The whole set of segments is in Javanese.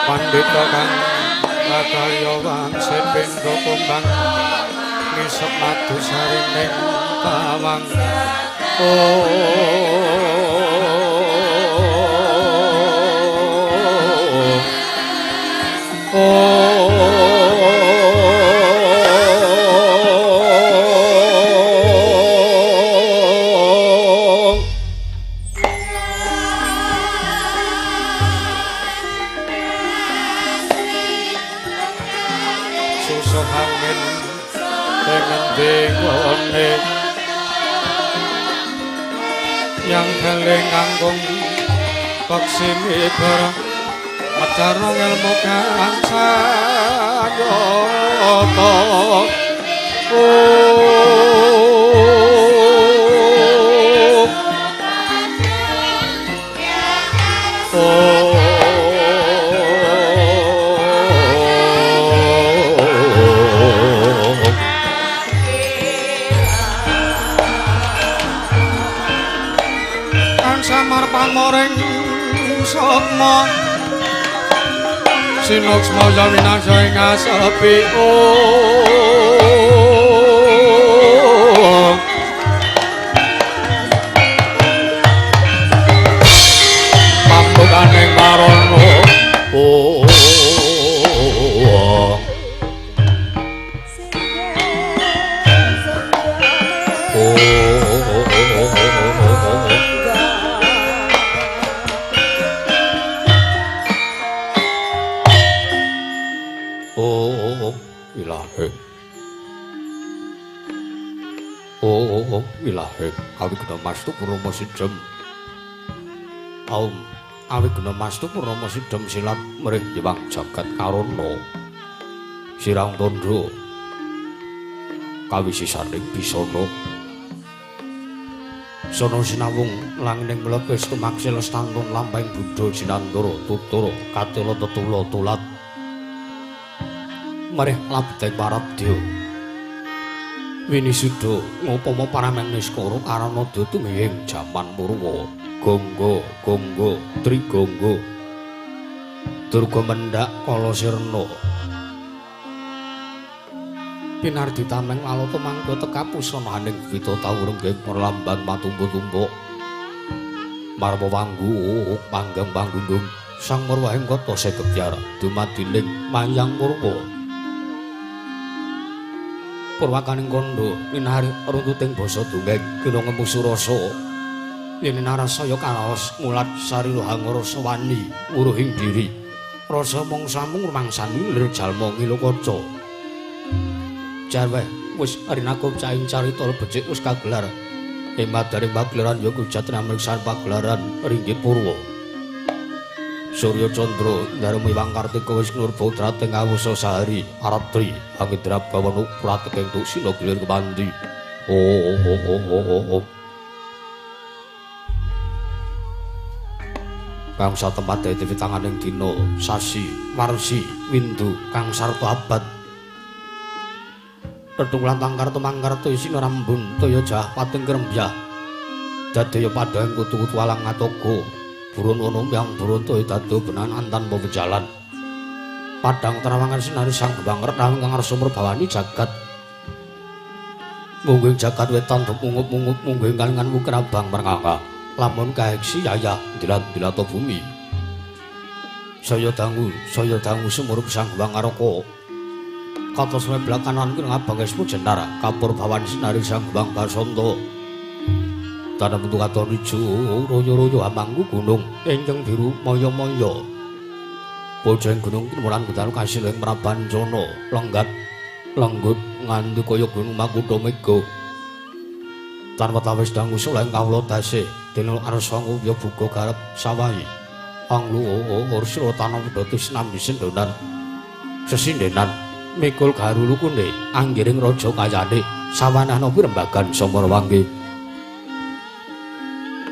Pandhita kang kakaryawan sepindha kumbang ngisep madu sarining tawang. basuh angin ing ngendi nggone yang keling kangkung peksi miber mecarno ngelmu kang sanyata. Samar pamoring sukma sinuksma winasa ing asepi. Pambukaning marana. Ilahe awigna mastu purnama sidhem. Aum awigna mastu purnama sidhem silat mrih nyewang jagat karana. Sirang tandha kawisisaning bisana. Sono sinawung langining mlebes tumaksil stantun lampahing buddha jinantara tutara katela tetula tulat. Mrih labdeng paradya. Winisuda ngupama parameng niskara karana tumihing jaman Purwa. Gangga gangga trigangga durga mendhak kala sirna. Pinardi tameng lalata mangka tekapusana aning wita tawurung perlamban matumpu-tumpuk. Marwa wanggu panggang panggunggung sang marwahing kota segebyar dumadining mayang Purwa. Purwakaning kandha minahari runtuting basa dongeng kena ngemu surasa yen narasaya karaos mulat sarira hangrasa wani wuruhing diri rasa mung samung rumangsani lir jalma ngilu kaca jarweh wis rinakup caing carita becik wis kagelar emadaring pagelaran ya kujat namriksan pagelaran ringgit purwa. Surya Candra Darma Iwang Kartika wis nurba trating awusa sahari aratri angindra bawana prateking tusila gilir kepandi. Oh oh oh oh oh. Kang satempat dadi tanganing dina sasi warsi windu kang sarta abad. Tetung lan tangkar tumangkar isina rambun toya jah pating krembyah. Dadaya padhang kutu-kutu alang ngatoga. Burun ono yang burun toya dado benan antan pejalan. Padang terawangan sinari sang gebang renang kang arsa merbawani jagat. Mungging jagat wetan mungup-mungup mungging kalingan wukir abang mernganga. Lamun kaeksi yayah dilat-dilata bumi. Saya dangu sumurup sang gebang araka. Katos mebelakanan kirang abang esmu jenar kapur bawan sinari sang gebang basanta. Tanah bentuk katon ijo royo-royo amangku gunung enjeng biru maya-maya. Bojeng gunung kimuran gedang kasil ing Prabancana lenggat lenggut nganti kaya gunung Makutha Mega. Tanpa tawis dangu suleng kawula dasih dene arsa ngupya buka garep sawahi. Angluhur sira tanah wedhus sinambi sendonan sesindenan mikul garulukune anggiring raja kayane sawanah nopi rembagan Samarwanggi.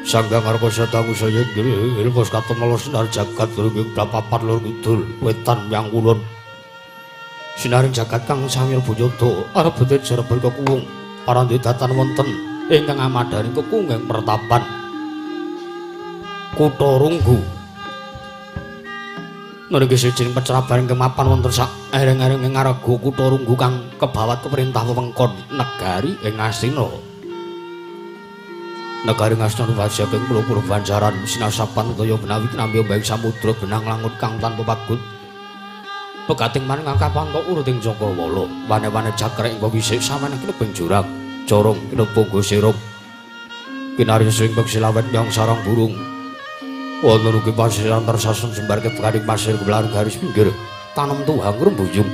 Sanggang arpa setangu saya nggih ilmu katon sinar jagat ing papat lor kidul wetan yang kulon. Sinaring jagat kang sangil bujada arep betejar berkekuwung parandhe datan wonten ingkang amadharing kekunging pertapan Kutha Runggu. Nriki siji peceraban kemapan wonten sak ereng-ereng ing ngarga Kutha Runggu kang kebawat keperintah wewengkon negari ing Ngastina. Negari Ngastina wajaking puluh-puluh banjaran sinasapan toya benawi kinambi ombeng samudra benang langut kang tanpa pagut. Pegating maning angkapanto uruting cakrawala, wane-wane jakrek ing wisik samane kinebeng jurang, corong kinepunggo sirup. Kinarya sing peksilawen yang sarang burung. Wonten ugi pasiran tersasun jembar kebeganing pasir kebelar garis pinggir, tanem tuhang rembuyung.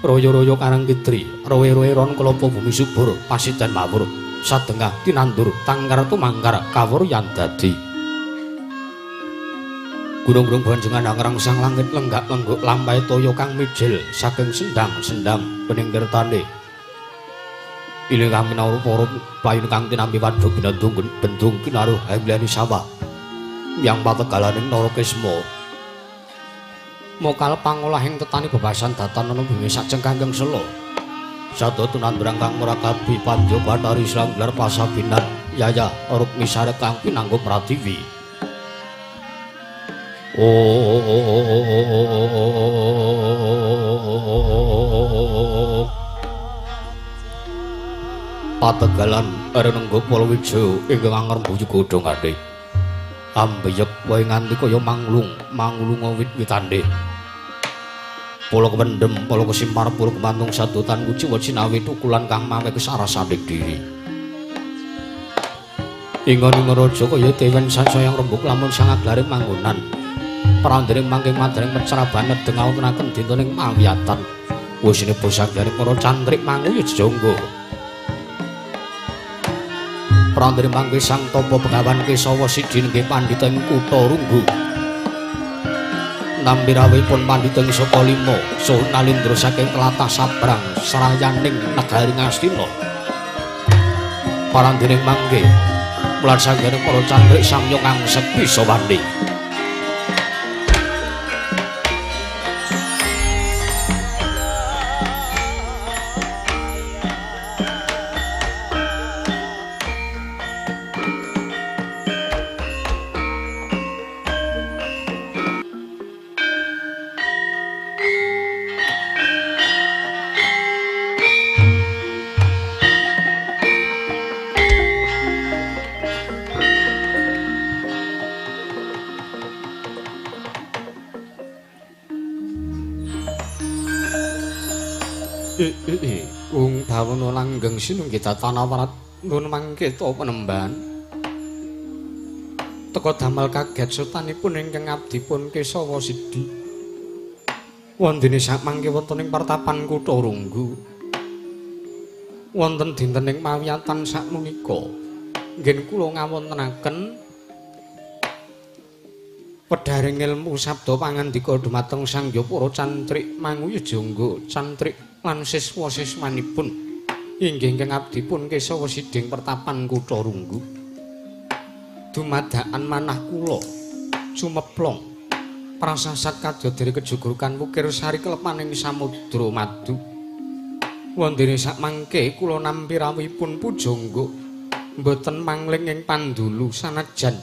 Royo-royo karang kitri, rowe-rowe ron kelapa bumi subur, pasidan mawur, sadengah tinandur, tangkar tumangkar, kawur yan dadi. Gunung-gunung bonjengan ngrangsang langit lenggak-lengguk lampahe toya kang mijil saking sendang-sendang bening tirtane. Iling kang minawur para payun kang tinampi waduk binandung bendung kinaruh hemleni sawah. Yang pategalaning Narakisma. Mokal pangolahing tetani bebasan datan ana bumi sajengkang sela. Sada tunandurang kang murakabi Pandya Bathari Slanggelar pasabinan yayah Rukmi sarek kang pinanggup Pratiwi. Pategalan renengga Palawija ingkang angrembuyu godhongane. Ambeyek wae nganti kaya manglung, manglunga wit-witane. Pala kependhem, pala kesimpar, pala kemantung sadotan kuciwa cinawi tukulan kang mawe kesarasaning diri. Ingon-ingon raja kaya dewen sansaya rembug lamun sangaglare manggonan. Prandene mangke madreng pecraban nedeng awontenaken dintening mawiyatan. Wisine bosanggane para cantrik manguyu jejangga. Prandene mangke Sang Tapa Begawan Kesawa Sidhi nggih pandhita ing kutha Runggu. Nampi rawuhipun pandhita ing Saka Lima saha nalindra saking tlatah Sabrang srayaning negari Ngastina. Prandene mangke mulan sanggane para cantrik samya ngangsek bisa wani. Wong bawana langgeng sinunggih datan awarat nun mangke ta penemban. Teka damel kaget sotanipun ingkang abdipun Kesawa Sidhi. Wondene sakmangke wonten ing pertapan kutha Runggu. Wonten dinten ing mawiyatan sakmenika nggih kula ngawontenaken wedharing ilmu sabda pangandika dumateng Sang Hyang Para Cantrik manguyu jangga cantrik lan siswa-siswanipun inggih ingkang abdipun Kesawa Sidhi pertapan kutha Runggu. Dumadakan manah kula cumeplong prasasat kadya kejugurukan wukir sari kelepaning samudra madu. Wondene sakmangke kula nampi rawuhipun pujangga mboten mangling ing pandulu sanajan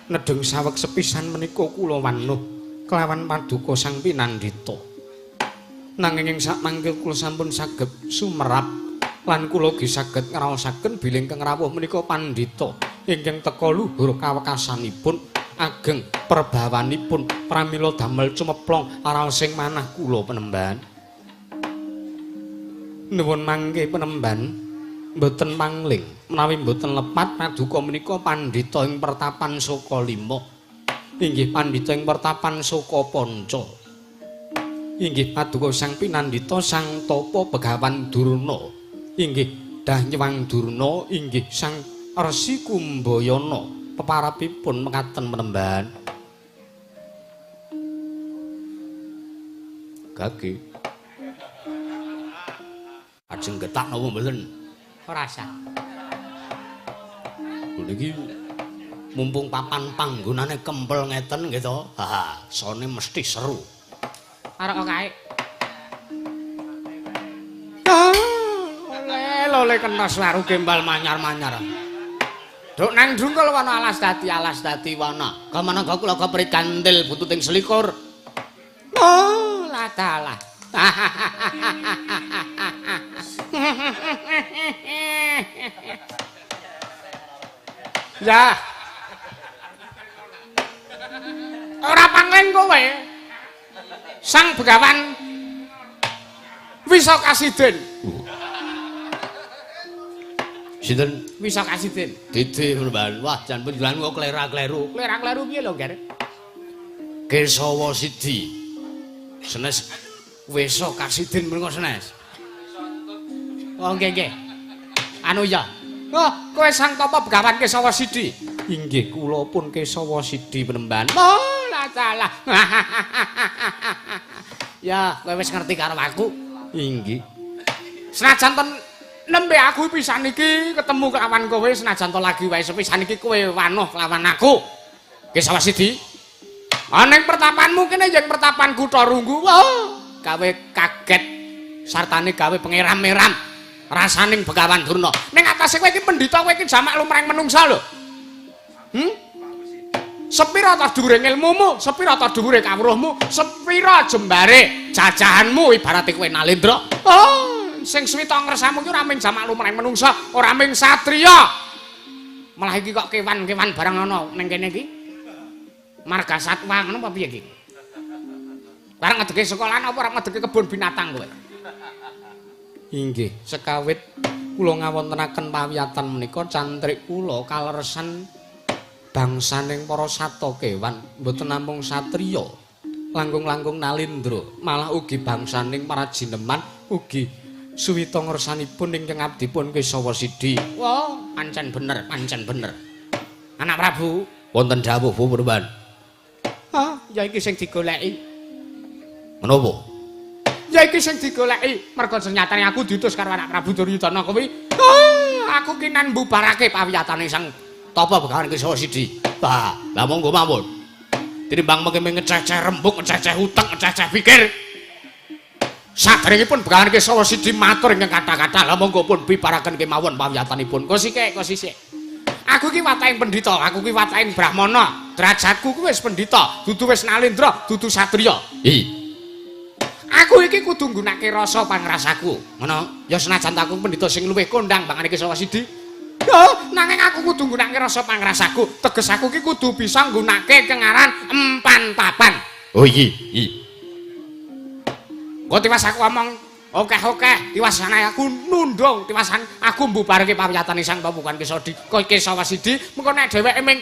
nedheng saweg sepisan menika kula wanuh kelawan paduka Sang Pinandhita. Nanging ing sakmangke kula sampun saged sumerap lan kula ugi saged ngraosaken bilih ingkang rawuh menika pandhita ingkang teka luhur kawekasanipun ageng perbawanipun pramila damel cumeplong raosing manah kula penemban. Nuwun mangke penemban mboten mangling menawi mboten lepat paduka menika pandhita ing pertapan Saka Lima inggih pandhita ing pertapan Saka Panca inggih paduka Sang Pinandhita Sang Tapa Begawan Durna inggih Danyewang Durna inggih Sang Resi Kumbayana peparapipun mekaten penemban. Gage ajeng getak napa mboten? Ora sah. Niki mumpung papan panggonane kempel ngeten nggih to. Ha, sone mesti seru. Arek kae. Ah, oleh kena swaru gembal manyar-manyar. Duk nang drungkul wana alas dadi wana. Kamana kula keperit kantil bututing selikur. Oh, ladalah. Ya. Ora pangling kowe. Sang Begawan Wisa Kasiden. Sinten? Wisa Kasiden. Didi penemban. Wah, jan panjenengan kok klera-kleru. Klera-kleru piye lho, Ger? Kesawa Sidhi. Senes Wesa Kasidin mriko senes. Oh nggih nggih. Anu ya. Oh, kowe Sang Tapa Begawan Kesawa Sidi. Inggih, kula pun Kesawa Sidi penemban. Oh, lah salah. Ya, kowe wis ngerti karo aku. Inggih. Senajan ten nembe aku pisan iki ketemu kelawan kowe, senajan to lagi wae sepisan iki kowe wanuh kelawan aku. Kesawa Sidi. Ana ing pertapanmu kene yen pertapan Kutha Runggu. Oh, gawe kaget sartane gawe pengeram-eram rasaning Begawan Durna. Ning atase kowe iki pendhita, kowe iki jamak lumrahing menungsa lho. Sepira ta dhuwure ilmumu, sepira ta dhuwure kawruhmu, sepira jembare jajahanmu ibarate kowe Nalendra. Oh, sing suwita ngresamu iki ora mung jamak lumrahing menungsa, ora mung satriya. Malah iki kok kewan-kewan barang ana ning kene iki. Marga satwa ngono apa piye iki? Barang ngedeke sekolahan apa ora ngedeke kebun binatang kowe? Inggih, sekawit kula ngawontenaken pawiyatan menika cantrik kula kaleresan bangsaning para sata kewan, mboten namung satriya, langkung-langkung Nalendra, malah ugi bangsaning para jineman ugi suwita ngersanipun ingkang abdipun Kesawa Sidi. Wah, pancen bener, pancen bener. Anak Prabu, wonten dawuh Purban. Ah, ya iki sing digoleki. Menapa? Ya iki sing digoleki, merga senyatane aku diutus karo anak Prabu Duryudana kuwi. Ah, aku ki nan mbubarake pawiyatane Sang Tapa Begawan Kesawa Sidi. Bah, lah monggo mawon. Tinimbang mengke ngececeh rembug, ngececeh utek, ngececeh pikir. Saderengipun Begawan Kesawa Sidi matur ingkang kathah-kathah, lah monggo pun bibaraken kemawon pawiyatanipun. Kosike, kosisik. Aku ki wataking pendhita, aku ki wataking brahmana. Derajatku ku wis pendhita, dudu wis Nalendra, dudu satriya. Hi. Aku iki kudu nggunakake rasa pangrasaku. Ngono, ya senajan aku pendhita sing luwih kondang bangane Kesawa Sidi. Yo, nanging aku kudu nggunakake rasa pangrasaku. Teges aku ki kudu bisa nggunakake kengaran empan papan. Oh iki, iki. Engko tiwas aku omong okeh-okeh, tiwasane aku nundung, tiwasan aku mbubarke pawiyatane Sang Papukan Kesawa Sidi, mengko nek dheweke ming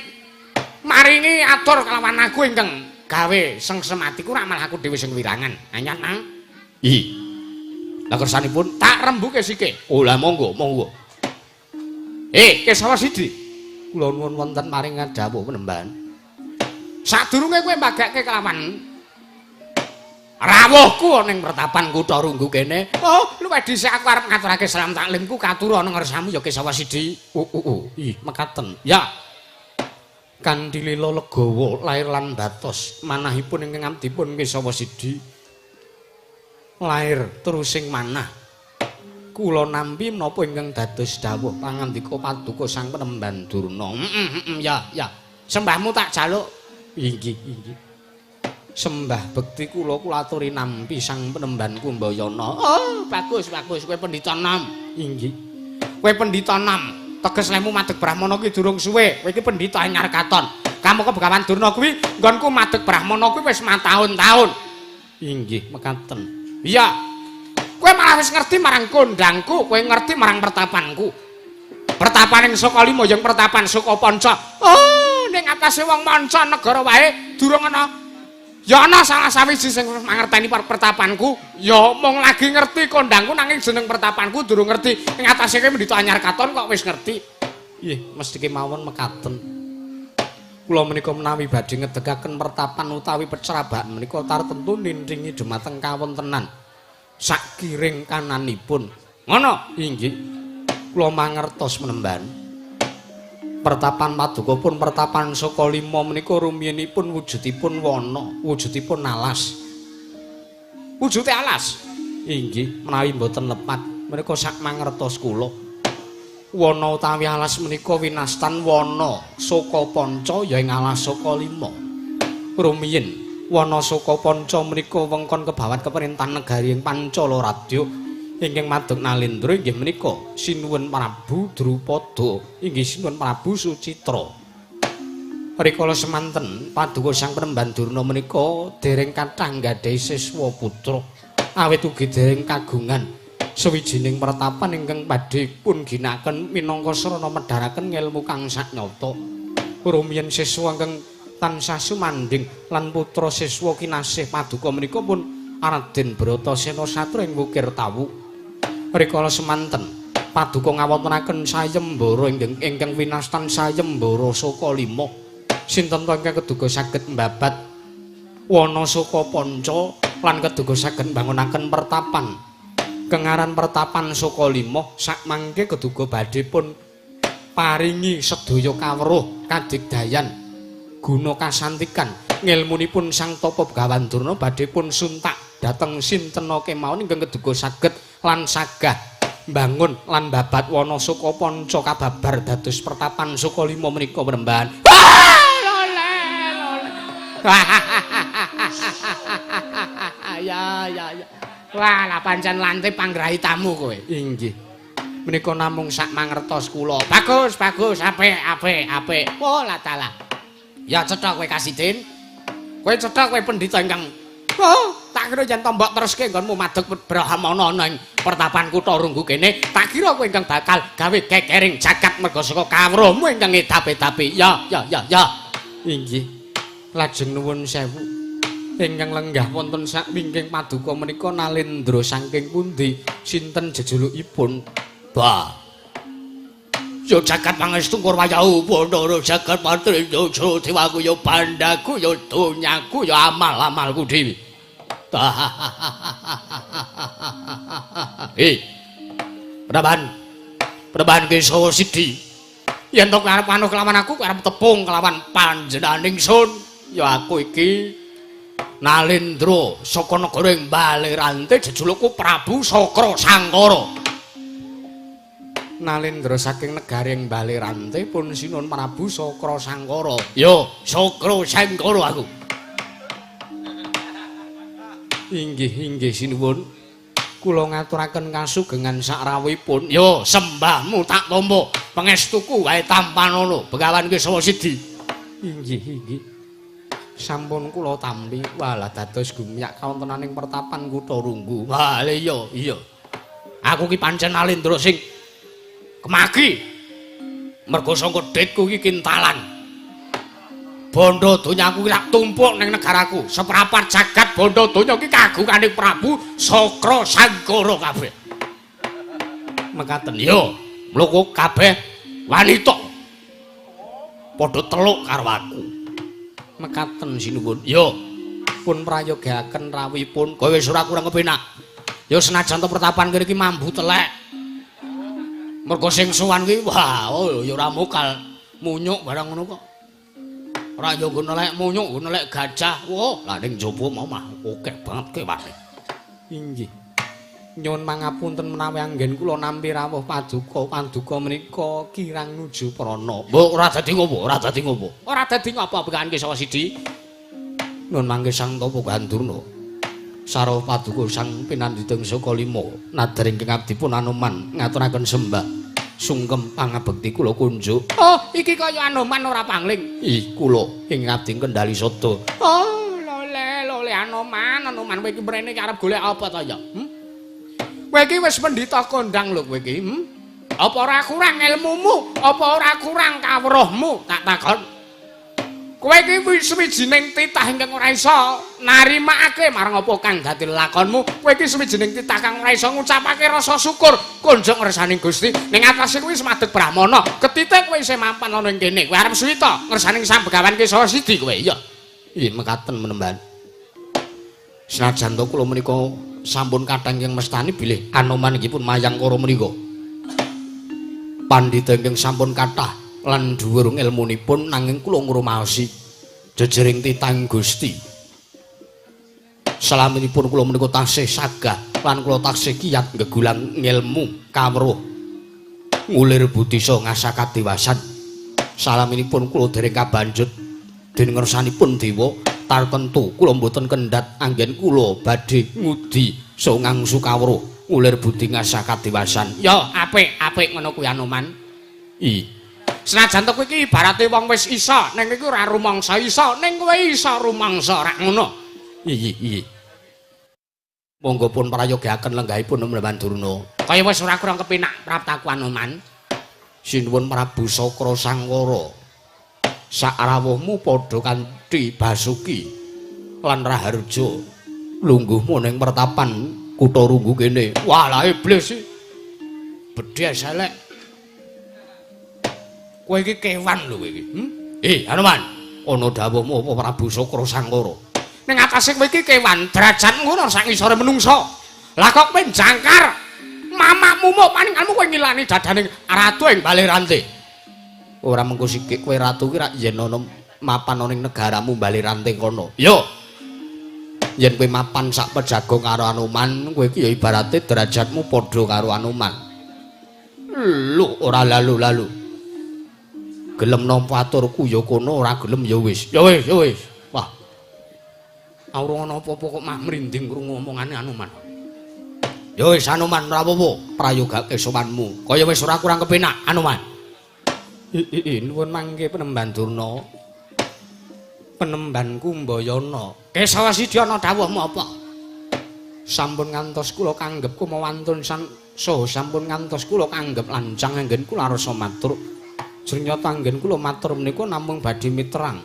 maringi atur kelawan aku ingkang gawe sengsem atiku ora malah aku dhewe sing wirangan. Anyar nang. Ih. Lah kersanipun tak rembuke sike. Oh lah monggo, monggo. Kesawa Sidi. Kula nuwun wonten maring dawuh penemban. Sadurunge kowe mbagake kelawan rawuhku ning pertapan Kutha Runggu kene. Oh, luwih dhisik aku arep ngaturake salam taklimku katur ana ngersamu ya Kesawa Sidi. Ih, mekaten. Ya. Kanthi lila legawa lair lan batos manahipun ingkang abdipun Kesawa Sidi lair terusing manah. Kula nampi menapa ingkang dados dawuh pangandika paduka Sang Penemban Durna. Ya, ya. Sembahmu tak jaluk. Inggih, inggih. Sembah bekti kula kula aturi nampi Sang Penemban Kumbayana. Oh, bagus, bagus. Kowe pendhita nom. Inggih. Kowe pendhita nom. Teges lemu madeg brahmana kuwi durung suwe. Kowe iki pendhita anyar katon. Kamangka Begawan Durna kuwi nggonku madeg brahmana kuwi wis mataun-taun. Inggih, mekaten. Iya. Kowe malah wis ngerti marang kondangku, kowe ngerti marang pertapanku. Pertapaning Saka Lima yang pertapan Saka Panca. Oh, ning atase wong manca negara wae durung ana. Ya ana salah sawiji sing mangerteni pertapanku, ya mung lagi ngerti kondangku nanging jeneng pertapanku durung ngerti. Ing atase kowe mendita anyar katon kok wis ngerti. Nggih, mesti kemawon mekaten. Kula menika menawi badhe ngedegaken pertapan utawi pecerabahan menika tartemtu nindingi dumateng kawontenan sakiring kananipun. Ngono? Inggih. Kula mangertos menemban. Pertapan paduka pun pertapan Saka Lima menika rumiyinipun wujudipun wana, wujudipun alas. Wujude alas? Inggih, menawi mboten lepat menika sak mangertos kula. Wana utawi alas menika winastan wana Saka Panca ya ing alas Saka Lima. Rumiyin wana Saka Panca menika wengkon kebawat keperintahan negari ing Pancala Radya ingkang madeg Nalendra inggih menika Sinuwun Prabu Drupada, inggih Sinuwun Prabu Sucitra. Rikala semanten paduka Sang Penemban Durna menika dereng kathah nggadahi siswa putra, awit ugi dereng kagungan sawijining pertapan ingkang badhe pun ginakaken minangka sarana medharaken ngelmu kang saknyata. Rumiyin siswa ingkang tansah sumandhing lan putra siswa kinasih paduka menika pun Raden Bratasena Satru ing Wukir Tawu. Rikala semanten paduka ngawontenaken sayembara ingkang winastan sayembara Saka Lima. Sinten to ingkang keduga saged mbabat wana Saka Panca lan keduga saged mbangunaken pertapan. Kengaran pertapan Saka Lima sakmangke keduga badhe pun paringi sedaya kawruh kadigdayan guna kasantikan ngilmunipun Sang Tapa Begawan Durna badhe pun suntak dhateng sintena kemawon ingkang keduga saged lan sagah mbangun lan babat wana Saka Panca kababar dados pertapan Saka Lima menika Panembahan. Ya ya ya. Wah, lah pancen lantip panggrahitamu kowe. Inggih. Menika namung sak mangertos kula. Bagus, bagus, apik, apik, apik. Oh, lah dalah. Ya cetha kowe Kasidin. Kowe cetha kowe pendhita ingkang oh, tak kira yen tombok teruske nggonmu madeg brahmana ana ing pertapan kutha Runggu kene, tak kira kowe ingkang bakal gawe kekering jagat merga saka kawruhmu ingkang ngedapi-dapi. Ya, ya, ya, ya. Inggih. Lajeng nuwun sewu. Ingkang lenggah wonten sak wingking paduka menika Nalendra saking pundi? Sinten jejulukipun? Bah. Ya jagat pangestu Kurwayahu Bathara jagat patriya dewaku ya bandaku ya donyaku ya amal-amalku dhewe. Hei. Praban. Praban Kesawa Sidi. Yen to arep anu kelawan aku arep tepung kelawan panjenengan ingsun. Ya aku iki Nalendra saka negara ing Balerante jejulukku Prabu Sakra Sangkara. Nalendra saking negari ing Balerante pun sinuwun Prabu Sakra Sangkara. Ya, Sakra Sangkara aku. Inggih, inggih sinuwun. Kula ngaturaken kasugengan sakrawuhipun. Ya, sembahmu tak tampa. Pangestuku wae tampanana Begawan Kesawa Sidi. Inggih, inggih. Sampun kula tampi. Walah dados gumyak kawontenaning pertapan kutha Runggu. Wah, iya, iya. Aku ki pancen Nalendra sing kemaki. Mergo sangka dhitku iki kintalan. Bondo donyaku ki tak tumpuk ning negaraku. Seprapat jagat bondo donya ki kagungane Prabu Sakra Sangkara kabeh. Mekaten. Yo, mluku kabeh wanita. Padha teluk karo aku. Mekaten sinuwun. Yo, pun prayogaaken rawuhipun. Kowe wis ora kurang kepenak. Yo senajan to pertapan kene iki mambu telek. Mergo sing sowan kuwi wah, oh ya ora mokal. Munyuk barang ngono kok. Ora yo nggo nelek munyuk, nggo nelek gajah. Wah, lah ning njaba mau mah akeh banget kewane. Inggih. Nyuwun pangapunten menawi anggen kula nampi rawuh paduka, paduka menika kirang nuju prana. Mbok ora dadi ngopo, ora dadi ngopo. Ora dadi ngopo Begawan Kesawa Sidi. Nyuwun mangke Sang Tapa Gandurna. Sarwa paduka sang pinandhiteng Saka Lima nadar ingkang abdi pun Anoman ngaturaken sembah sungkem pangabekti kula kunjuk. Oh, iki kaya Anoman ora pangling. Ih, kula ing abdi kendali sada. Oh, lole lole Anoman, Anoman kowe iki mrene iki arep golek apa to ya? Hmm? Kowe iki wis pendhita kondang lho kowe iki. Hmm? Apa ora kurang ilmumu? Apa ora kurang kawruhmu? Tak takon. Kowe iki wis suwijining titah ingkang ora iso narimakake marang apa kang dadi lakonmu. Kowe iki suwijining titah kang ora iso ngucapake rasa syukur kunjuk ngersaning Gusti. Ning atase kuwi wis madeg brahmana. Ketitik kowe isih mapan ana ing kene. Kowe arep suwita ngersaning Sang Begawan Kesawa Sidi kowe. Iya. Iya mekaten menemban. Senajan to kula menika sampun kathah ingkang mestani bilih Anoman inggih pun mayangkara menika. Pandhita ingkang sampun kathah lan dhuwur ilmunipun nanging kula ngrumaosi jejering titahing Gusti. Salaminipun kula menika taksih sagah lan kula taksih kiyat nggegulang ngilmu kawruh ngulir budi saha ngasah kadiwasan. Salaminipun kula dereng kabanjut dening ngersanipun dewa tartemtu kula mboten kendhat anggen kula badhe ngudi saha ngangsu kawruh ngulir budi ngasah kadiwasan. Ya apik apik ngono kuwi Anoman. I Senajan to kowe iki ibarate wong wis isa, ning iki ora rumangsa isa, ning kowe isa rumangsa rak ngono. Iya iya. Monggo pun prayogaken lenggahipun Mleman Durna. Kaya wis ora kurang kepenak praptaku Anoman. Sinuwun Prabu Sakra Sangkara. Sakrawuhmu padha kanthi Basuki lan Raharja. Lungguhmu ning pertapan Kutha Runggu kene. Wah, lah iblis iki. Bedhes elek. Kowe iki kewan lho kowe iki. Hmm? Hanuman, ana dawuhmu apa Prabu Sukra Sangkara? Ning atase kowe iki kewan, derajatmu ngono sak ngisore menungsa. Lah kok kowe jangkar mamakmu muk paningalmu kowe ngilani dadaning ratu ing Bale Rante. Ora mengko sikik kowe ratu ki rak yen ana mapan ana ning negaramu Bale Rante kono. Yo. Yen kowe mapan sak pejago karo Anoman, kowe iki ya ibarate derajatmu padha karo Anoman. Lho, ora lalu-lalu. Gelem nampa aturku ya kono, ora gelem ya wis. Ya wis, ya wis. Wah. Ora ana apa-apa kok mah mrinding krungu omongane Anoman. Ya wis Anoman ora apa-apa, prayogake sowanmu. Kaya wis ora kurang kepenak Anoman. Nuwun mangke Penemban Durna. Penemban Kumbayana. Kesawa Sidi ana dawuhmu apa? Sampun ngantos kula kanggep kumawantun saha sampun ngantos kula kanggep lancang anggen kula rasa matur. Jrenyata anggen kula matur menika namung badhe miterang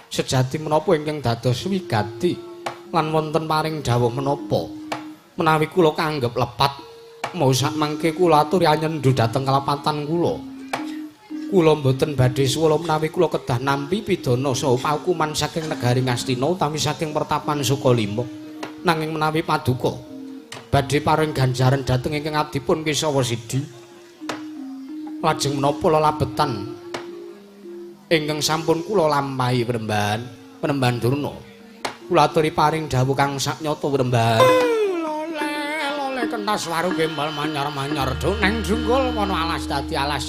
sejati menapa ingkang dados wigati lan wonten paring dawuh menapa. Menawi kula kanggep lepat mau sak mangke kula aturi anyendu dhateng kelepatan kula. Kula mboten badhe suwala menawi kula kedah nampi pidana saha paukuman saking negari Ngastina utawi saking pertapan Sukalima. Nanging menawi paduka badhe paring ganjaran dhateng ingkang abdipun Kesawa Sidi, lajeng menapa lelabetan ingkang sampun kula lampahi Penemban, Penemban Durna. Kula aturi paring dawuh kang saknyata Penemban. Lole kentas waru gembal manyar-manyar do neng junggul wana alas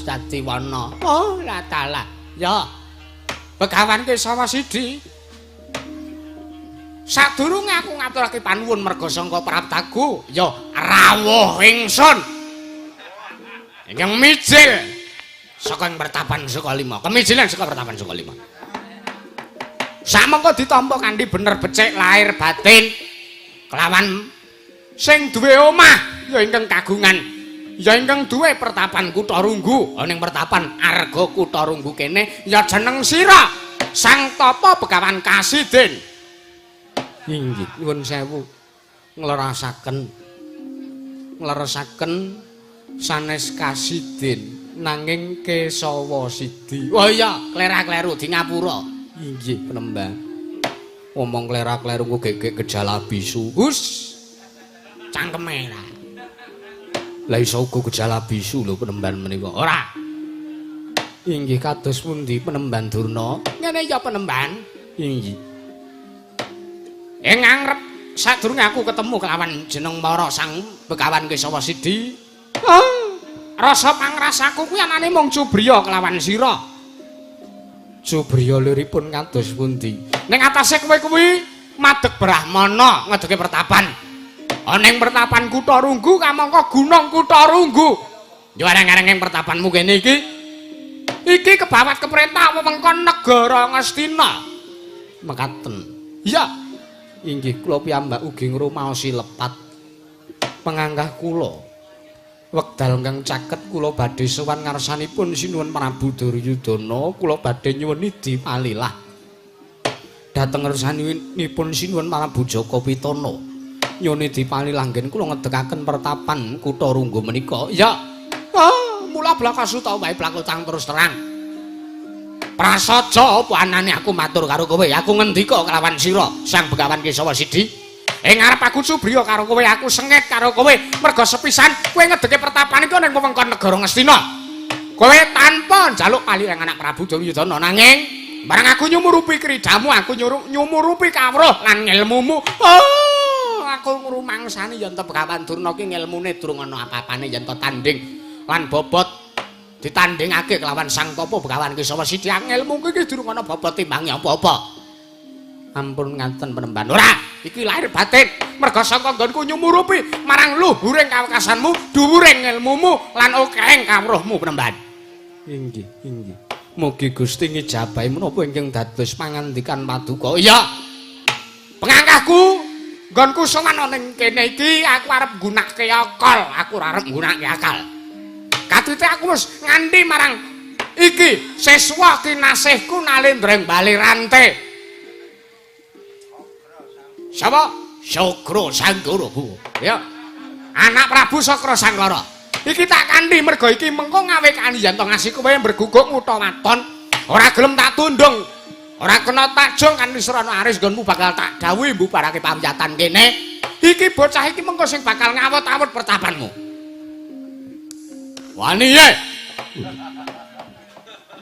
dadi wana. Oh, la dalah. Ya. Begawan Kesawa Sidi. Sadurunge aku ngaturake panuwun merga sangka praptaku, ya rawuh ingsun. Ingkang mijil saka ing pertapan Sukalima. Kemijilan saka pertapan Sukalima. Samengko ditampa kanthi bener becik lahir batin kelawan sing duwe omah ya ingkang kagungan ya ingkang duwe pertapan Kutha Runggu. Ana ing pertapan Arga Kutha Runggu kene ya jeneng sira Sang Tapa Begawan Kasidin. Inggih, nyuwun sewu nglerasaken ngleresaken sanes Kasidin nanging Kesawa Sidi. Oh iya, klera-kleru di ngapura. Inggih, Penemban. Omong klera-kleru ku gegek gejala bisu. Hus. Cangkeme ra. Lah iso uga gejala bisu lho Penemban menika. Ora. Inggih kados pundi Penemban Durna? Ngene ya Penemban. Inggih. Ing ngarep sadurunge aku ketemu kelawan jeneng Mara Sang Begawan Kesawa Sidi. Oh, rasa pangrasaku kuwi anane mung cubriya kelawan sira. Cubriya liripun kados pundi? Ning atase kowe kuwi madeg brahmana ngedeke pertapan. Ana ing pertapan Kutha Runggu kamangka Gunung Kutha Runggu. Yo areng-areng ing pertapanmu kene iki. Iki kebawat keperintah wewengkon negara Ngastina. Mekaten. Iya. Inggih kula piyambak ugi ngrumaosi lepat. Pengangkah kula wekdal ingkang caket kula badhe sowan ngarsanipun Sinuwun Prabu Duryudana, kula badhe nyuwun nidi palilah dhateng ngarsanipun Sinuwun Prabu Jaka Pitana. Nyuwun nidi palilah nggen kula ngedekaken pertapan Kutha Runggu menika. Ya. Ah, mula blakasuta wae blakutang terus terang. Prasaja apa anane aku matur karo kowe? Aku ngendika kelawan sira Sang Begawan Kesawa Sidi. Ing ngarep aku cubriya karo kowe, aku sengit karo kowe merga sepisan kowe ngedeke pertapan iku ning wewengkon negara Ngastina. Kowe tanpa njaluk palilah anak Prabu Duryudana nanging barang aku nyumurupi kridamu, aku nyumurupi kawruh lan ngelmumu. Oh, aku ngrumangsani yen to Begawan Durna ki ngelmune durung ana apa-apane yen to tanding lan bobot ditandingake kelawan Sang Tapa Begawan Kesawa Sidi. Ngelmu iki durung ana bobot timbange apa-apa. Ampun ngaten Penemban. Ora, iki lahir batin merga saka nggonku nyumurupi marang luhuring kawekasanmu, dhuwuring ngelmumu lan okehing kawruhmu Penemban. Inggih, inggih. Mugi Gusti ngijabahi menapa ingkang dados pangandikan paduka. Iya. Pengangkahku nggonku sowan ana ning kene iki aku arep nggunakake akal, aku ora arep nggunakake akal. Katite aku wis nganti marang iki siswa kinasihku Nalendra ing Bale Rante. Sapa? Sakra Sangkara, Bu. Ya. Anak Prabu Sakra Sangkara. Iki tak kanthi mergo iki mengko ngawe kanthi yen to ngasih kowe berguguk ngutha waton. Ora gelem tak tundung. Ora kena takjung kanthi srana aris nggonmu bakal tak dawuhi mbubarake pamyatan kene. Iki bocah iki mengko sing bakal ngawut-awut pertapanmu. Wani ye.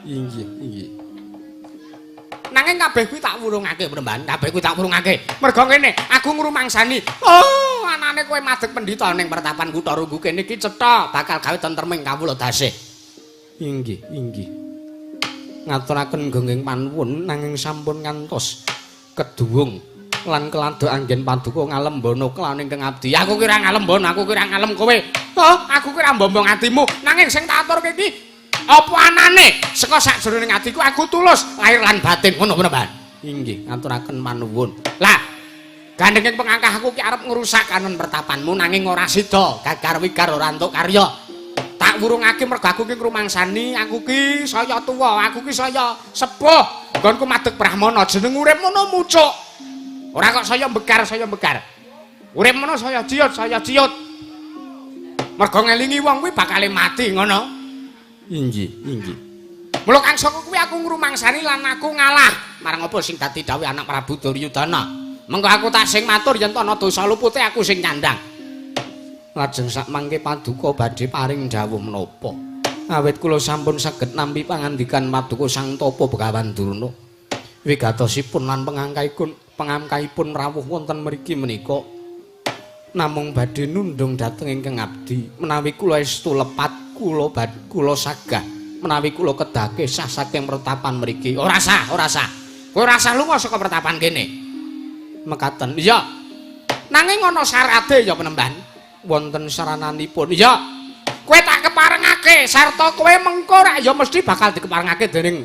Inggih, inggih. Nanging kabeh kuwi tak wurungake, Premban. Kabeh kuwi tak wurungake. Mergo ngene, aku ngrumangsani. Oh, anane kowe madeg pendhita ning pertapan kutha Runggu kene iki cetha bakal gawe tentreming kawula dasih. Inggih, inggih. Ngaturaken gonggeng panuwun nanging sampun ngantos keduwung lan keladuk anggen paduka ngalembana kelawan ingkang abdi. Aku kira ngalembono, aku kira ngalem kowe. Oh, aku kira mbombong atimu. Nanging sing tak aturke iki apa anane saka sakjroning atiku aku tulus lahir lan batin ngono Premban. Inggih, ngaturaken panuwun. Lah, gandenging pengangkah aku ki arep ngrusak kanon pertapanmu nanging ora sida, gagar wigar ora entuk karya. Tak wurungake mergo aku ki ngrumangsani, aku ki saya tuwa, aku ki saya sepuh. Nggonku madeg brahmana jeneng urip ngono mucuk. Ora kok saya begar, saya begar. Urip ngono saya ciut, saya ciut. Mergo ngelingi wong kuwi bakale mati ngono. Inggih, inggih. Mula kang saka kuwi aku ngrumangsani lan aku ngalah. Marang apa sing dadi dawuh anak Prabu Duryudana. Mengko aku tak sing matur yen ana dosa lupute aku sing nyandang. Lajeng sak mangke paduka badhe paring dawuh menapa? Awit kula sampun saged nampi pangandikan paduka Sang Tapa Begawan Durna. Wigatosipun lan pengangkaipun rawuh wonten mriki menika namung badhe nundung dhateng ingkang abdi. Menawi kula estu lepat kula kula sagah menawi kula kedake sah saking pertapan mriki. Ora sah, ora sah. Kowe ora sah lunga saka pertapan kene. Mekaten. Iya. Nanging ana syarate ya Penemban. Wonten sarananipun. Iya. Kowe tak keparengake sarta kowe mengko rak ya mesti bakal dikeparengake dening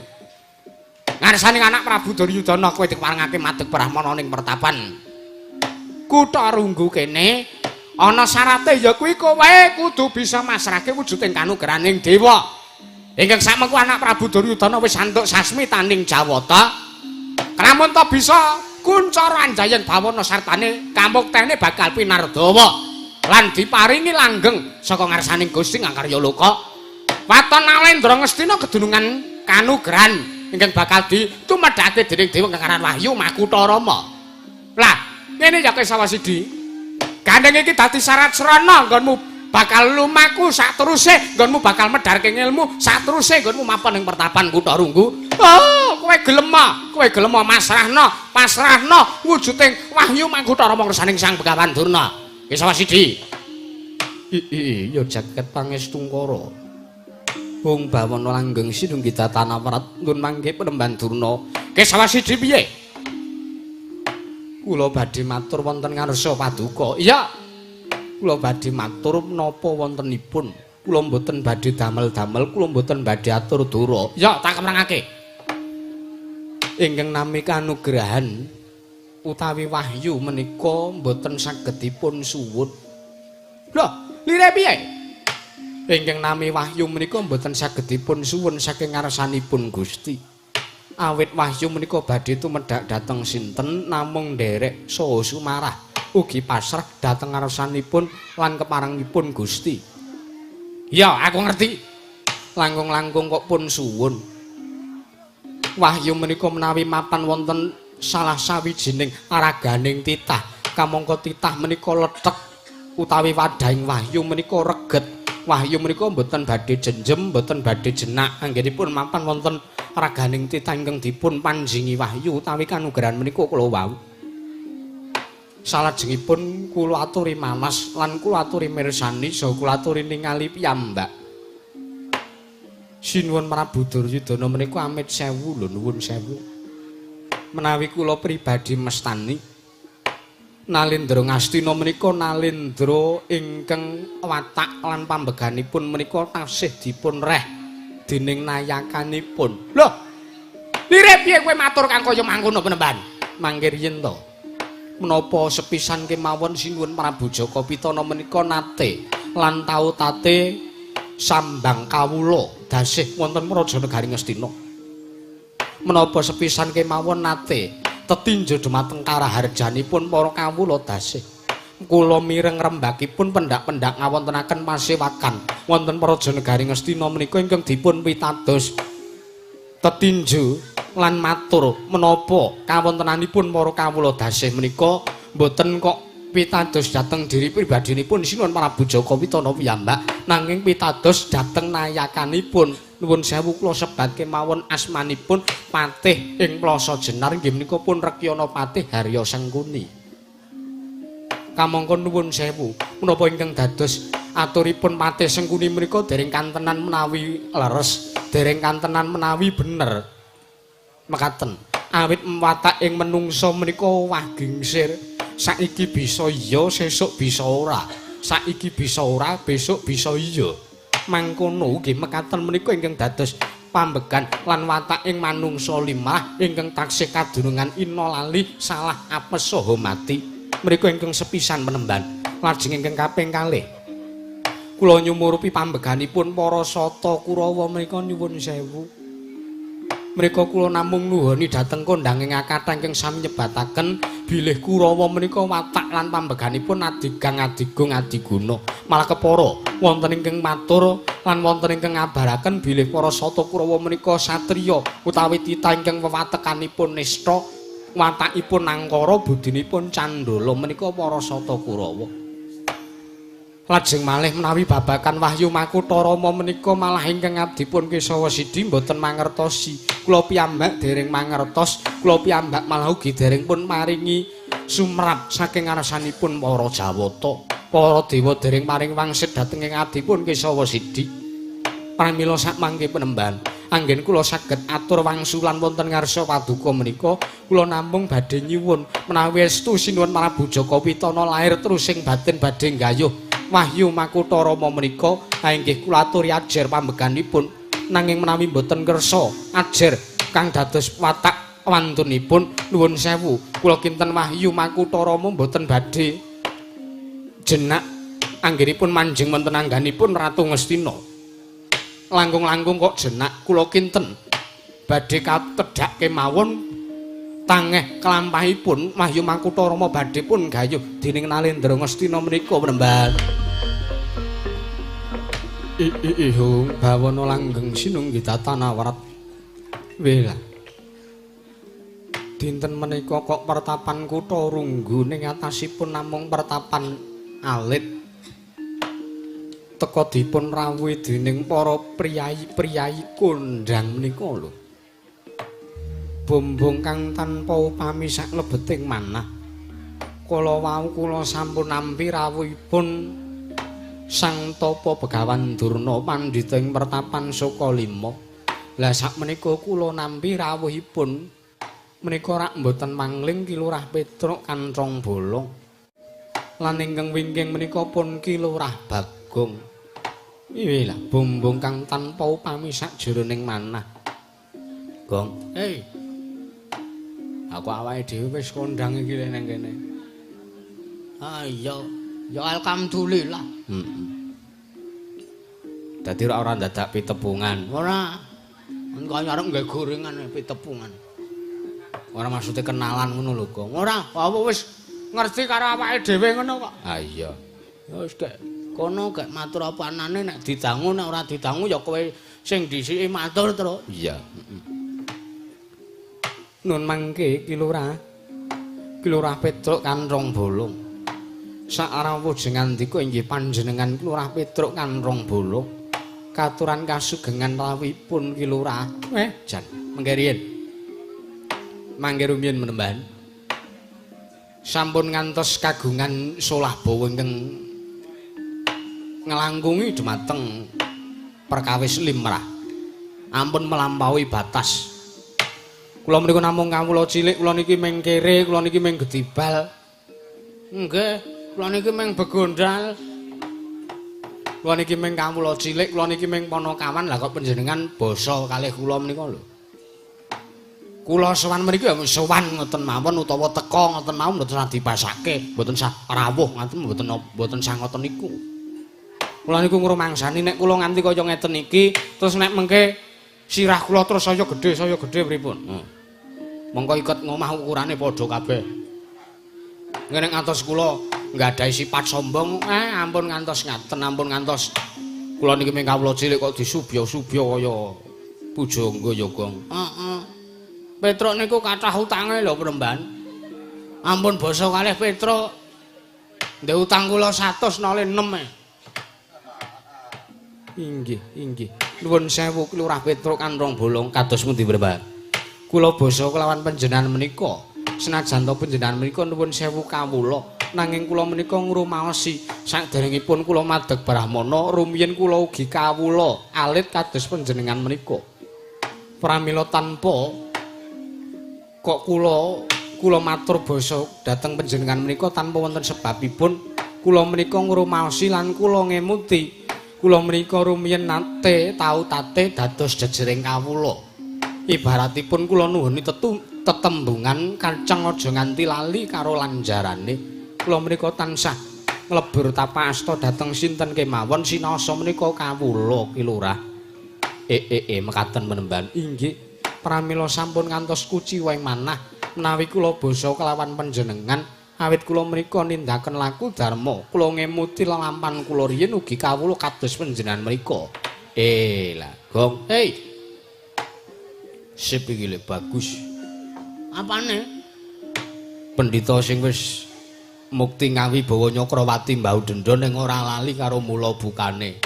ngarsane anak Prabu Duryudana kowe dikeparengake madeg brahmana ning pertapan kutha Runggu kene. Ana syarate ya kuwi kowe kudu bisa masrahke wujuding kanugrahaning dewa. Ingkang samengko anak Prabu Duryudana wis antuk sasmitaning Jawata. Kelamun ta bisa kuncara anjayeng bawana sartane kamuktene bakal pinardawa lan diparingi langgeng saka ngarsaning Gusti Ngakarya Loka. Waton Nalendra Ngastina kedunungan kanugrahan ingkang bakal ditumedhake dening dewa kang aran Wahyu Makutha Rama. Lah, ngene ya Kesawa Sidi. Gandeng iki dadi syarat srana nggonmu bakal lumaku sakteruse, nggonmu bakal medharke ilmu sakteruse, nggonmu mapan ing pertapan kutha Runggu. Oh, kowe gelem, kowe gelem masrahna, pasrahna wujuding Wahyu Makutha Rama ngersaning Sang Begawan Durna. Kesawa Sidi. Iya jaket pangestungkara. Hung bawana langgeng sinunggih tanah warat nggon mangke Penemban Durna. Kesawa Sidi piye? Kula badhe matur wonten ngarsa paduka. Iya. Kula badhe matur menapa wontenipun. Kula mboten badhe damel-damel, kula mboten badhe atur dura. Iya, tak kemerengake. Ingkang nami kanugrahan utawi wahyu menika mboten saged dipun suwun. Lho, lire piye? Ingkang nami wahyu menika mboten saged dipun suwun saking ngarsanipun Gusti. Awit wahyu menika badhe tumedhak dhateng sinten namung nderek saha sumarah ugi pasrah dhateng ngarsanipun lan keparengipun Gusti. Ya, aku ngerti. Langkung-langkung kok pun suwun. Wahyu menika menawi mapan wonten salah sawijining raganing titah, kamangka titah menika lethek utawi wadahing wahyu menika reget. Wahyu menika mboten badhe jenjem, mboten badhe jenak anggenipun mapan wonten raganing titah ingkang dipun panjingi wahyu utawi kanugrahan menika kula wau. Salajengipun kula aturi mamas lan kula aturi mirsani saha kula aturi ningali piyambak. Sinuwun Prabu Duryudana menika amit sewu lho, nuwun sewu. Menawi kula pribadi mestani Nalendra Ngastina menika nalendra ingkang watak lan pambeganipun menika tasih dipun reh dening nayakanipun. Lho, lire piye kowe matur kang kaya mangkono Penemban? Mangke riyen to. Menapa sepisan kemawon Sinuwun Prabu Jaka Pitana menika nate lan tau tate sambang kawula dasih wonten Praja Negari Ngastina. Menapa sepisan kemawon nate Tetinju dumateng karaharjanipun para kawula dasih. Kula mireng rembakipun pendak-pendak ngawontenaken pasewakan wonten Praja Negari Ngastina menika ingkang dipun pitados tetinju lan matur menapa kawontenanipun para kawula dasih menika mboten kok pitados dhateng diri pribadinipun Sinuwun Prabu Jaka Witana piyambak, nanging pitados dhateng nayakanipun. Nuwun sewu kula sebat kemawon asmanipun Patih ing Plaza Jenar inggih menika pun Rekyana Patih Harya Sengkuni. Kamangka nuwun sewu menapa ingkang dados aturipun Patih Sengkuni menika dereng kantenan menawi leres, dereng kantenan menawi bener. Mekaten awit watak ing menungsa menika wah gingsir. Saiki bisa iya, sesuk bisa ora. Saiki bisa ora, besok bisa iya. Mangkono nggih mekaten menika ingkang dados pambegan lan watak ing manungsa limrah ingkang taksih kadunungan ina lali salah apes saha mati. Mriku ingkang sepisan penemban. Lajeng ingkang kaping kalih kula nyumurupi pambeganipun para Sata Kurawa menika nyuwun sewu. Mrika kula namung nuhoni dhateng kondhanging akathah ingkang sami nyebataken bilih Kurawa menika watak lan pambeganipun adigang adigung adiguna. Malah kepara wonten ingkang matur lan wonten ingkang ngabaraken bilih para Sata Kurawa menika satriya utawi titah ingkang wewatekanipun nista, watakipun angkara, budinipun candala menika para Sata Kurawa. Lajeng malih menawi babakan Wahyu Makutha Rama menika malah ingkang abdipun Kesawa Sidi mboten mangertosi. Kula piyambak dereng mangertos, kula piyambak malah ugi dereng pun maringi sumrap saking ngarsanipun para Jawata. Para dewa dereng paring wangsit dhateng ing abdipun Kesawa Sidi. Pramila sakmangke penemban, anggen kula saged atur wangsulan wonten ngarsa paduka menika, kula namung badhe nyuwun menawi estu Sinuwun Prabu Jaka Witana lair terus sing batin badhe nggayuh Wahyu Makutha Rama menika inggih kula aturi ajer pambeganipun. Nanging menawi mboten kersa ajer kang dados watak wantunipun, nuwun sewu kula kinten Wahyu Makutha Rama mboten badhe jenak anggenipun manjing wonten angganipun Ratu Ngastina. Langkung-langkung kok jenak kula kinten badhe katedhak kemawon tangeh kelampahipun Wahyu Makutha Rama badhe pun gayuh dening Nalendra Ngastina menika penemban. Ihung bawana langgeng sinunggi tatana warat. Wela. Dinten menika kok pertapan kutha Runggu ning atasipun namung pertapan alit. Teka dipun rawuhi dening para priyayi-priyayi kondhang menika lho. Bombong kang tanpa upami saklebeting manah. Kala wau kula sampun nampi rawuhipun Sang Tapa Begawan Durna pandhita ing pertapan Sukalima. Lah sakmenika kula nampi rawuhipun menika rak mboten mangling Ki Lurah Petruk Kanthong Bolong. Lan ingkang wingking menika pun Ki Lurah Bagong. Iwi lah bombong kang tanpa upami sakjroning manah. Gong, hei. Aku awake dhewe wis kondhang iki ning kene. Ah iya, ya alhamdulillah. Heeh. Dadi ora dadak pitepungan. Ora. Engko arep nggawe gorengan pitepungan. Ora maksude kenalan ngono lho, Gong. Ora, apa wis ngerti karo awake dhewe ngono kok. Ah iya. Ya wis gek kono gek matur apa anane nek didangu nek ora didangu ya kowe sing dhisiki matur, Tru. Iya. Heeh. Nun mangke Ki Lurah. Ki Lurah Petruk Kanthong Bolong. Sakrawuh ngandika inggih panjenengan Ki Lurah Petruk Kanthong Bolong. Katuran kasugengan rawuhipun Ki Lurah. Jan mangke riyin. Mangke rumiyin menemban. Sampun ngantos kagungan solah bawa ingkang nglangkungi dumateng perkawis limrah. Ampun melampaui batas. Kula menika namung kawula cilik, kula niki mung kere, kula niki mung gedibal. Nggih, kula niki mung begondal. Kula niki mung kawula cilik, kula niki mung panakawan. Lah kok panjenengan basa kalih kula menika lho. Kula sowan mriki ya sowan ngoten mawon utawa teka ngoten mawon mboten sah dipasake, mboten sah rawuh ngoten mboten sah ngoten niku. Kula niku ngrumangsani nek kula nganti kaya ngeten iki, terus nek mengke sirah kula terus saya gedhe pripun? Heeh. Mongko iket ngomah ukurane padha kabeh. Ngene ngantos kula nggadahi sifat sombong, ampun ngantos ngaten, ampun ngantos kula niki mung kawula cilik kok disubya-subya kaya pujangga ya, Gong. Heeh. Petruk niku kathah utange lho, Premban. Ampun basa kalih Petruk. Ndek utang kula 106 e. Inggih, inggih. Nuwun sewu Lurah Petruk Kanrong Bolong kados pundi Premban? Kula basa kelawan panjenengan menika. Senajan to panjenengan menika nuwun sewu kawula, nanging kula menika ngrumaosi saderengipun kula madeg brahmana rumiyin kula ugi kawula alit kados panjenengan menika. Pramila tanpa kok kula matur basa dhateng panjenengan menika tanpa wonten sebabipun kula menika ngrumaosi lan kula ngemuti kula menika rumiyin nate tau tate dados jejering kawula. Ibaratipun kula nuhuni tetembungan kacang aja nganti lali karo lanjarane. Kula menika tansah nglebur tapa asta dhateng sinten kemawon sinasa menika kawula Ki Lurah. Mekaten Penemban. Inggih. Pramila sampun ngantos kuciwa ing manah menawi kula basa kelawan panjenengan awit kula menika nindaken laku dharma. Kula ngemuti lelampan kula riyin ugi kawula kados panjenengan menika. Lah, Gong. Hei. Sip iki lek bagus. Apane? Pendhita sing wis mukti ngawibawa Nyakrawati mbau dendha ning ora lali karo mula bukane.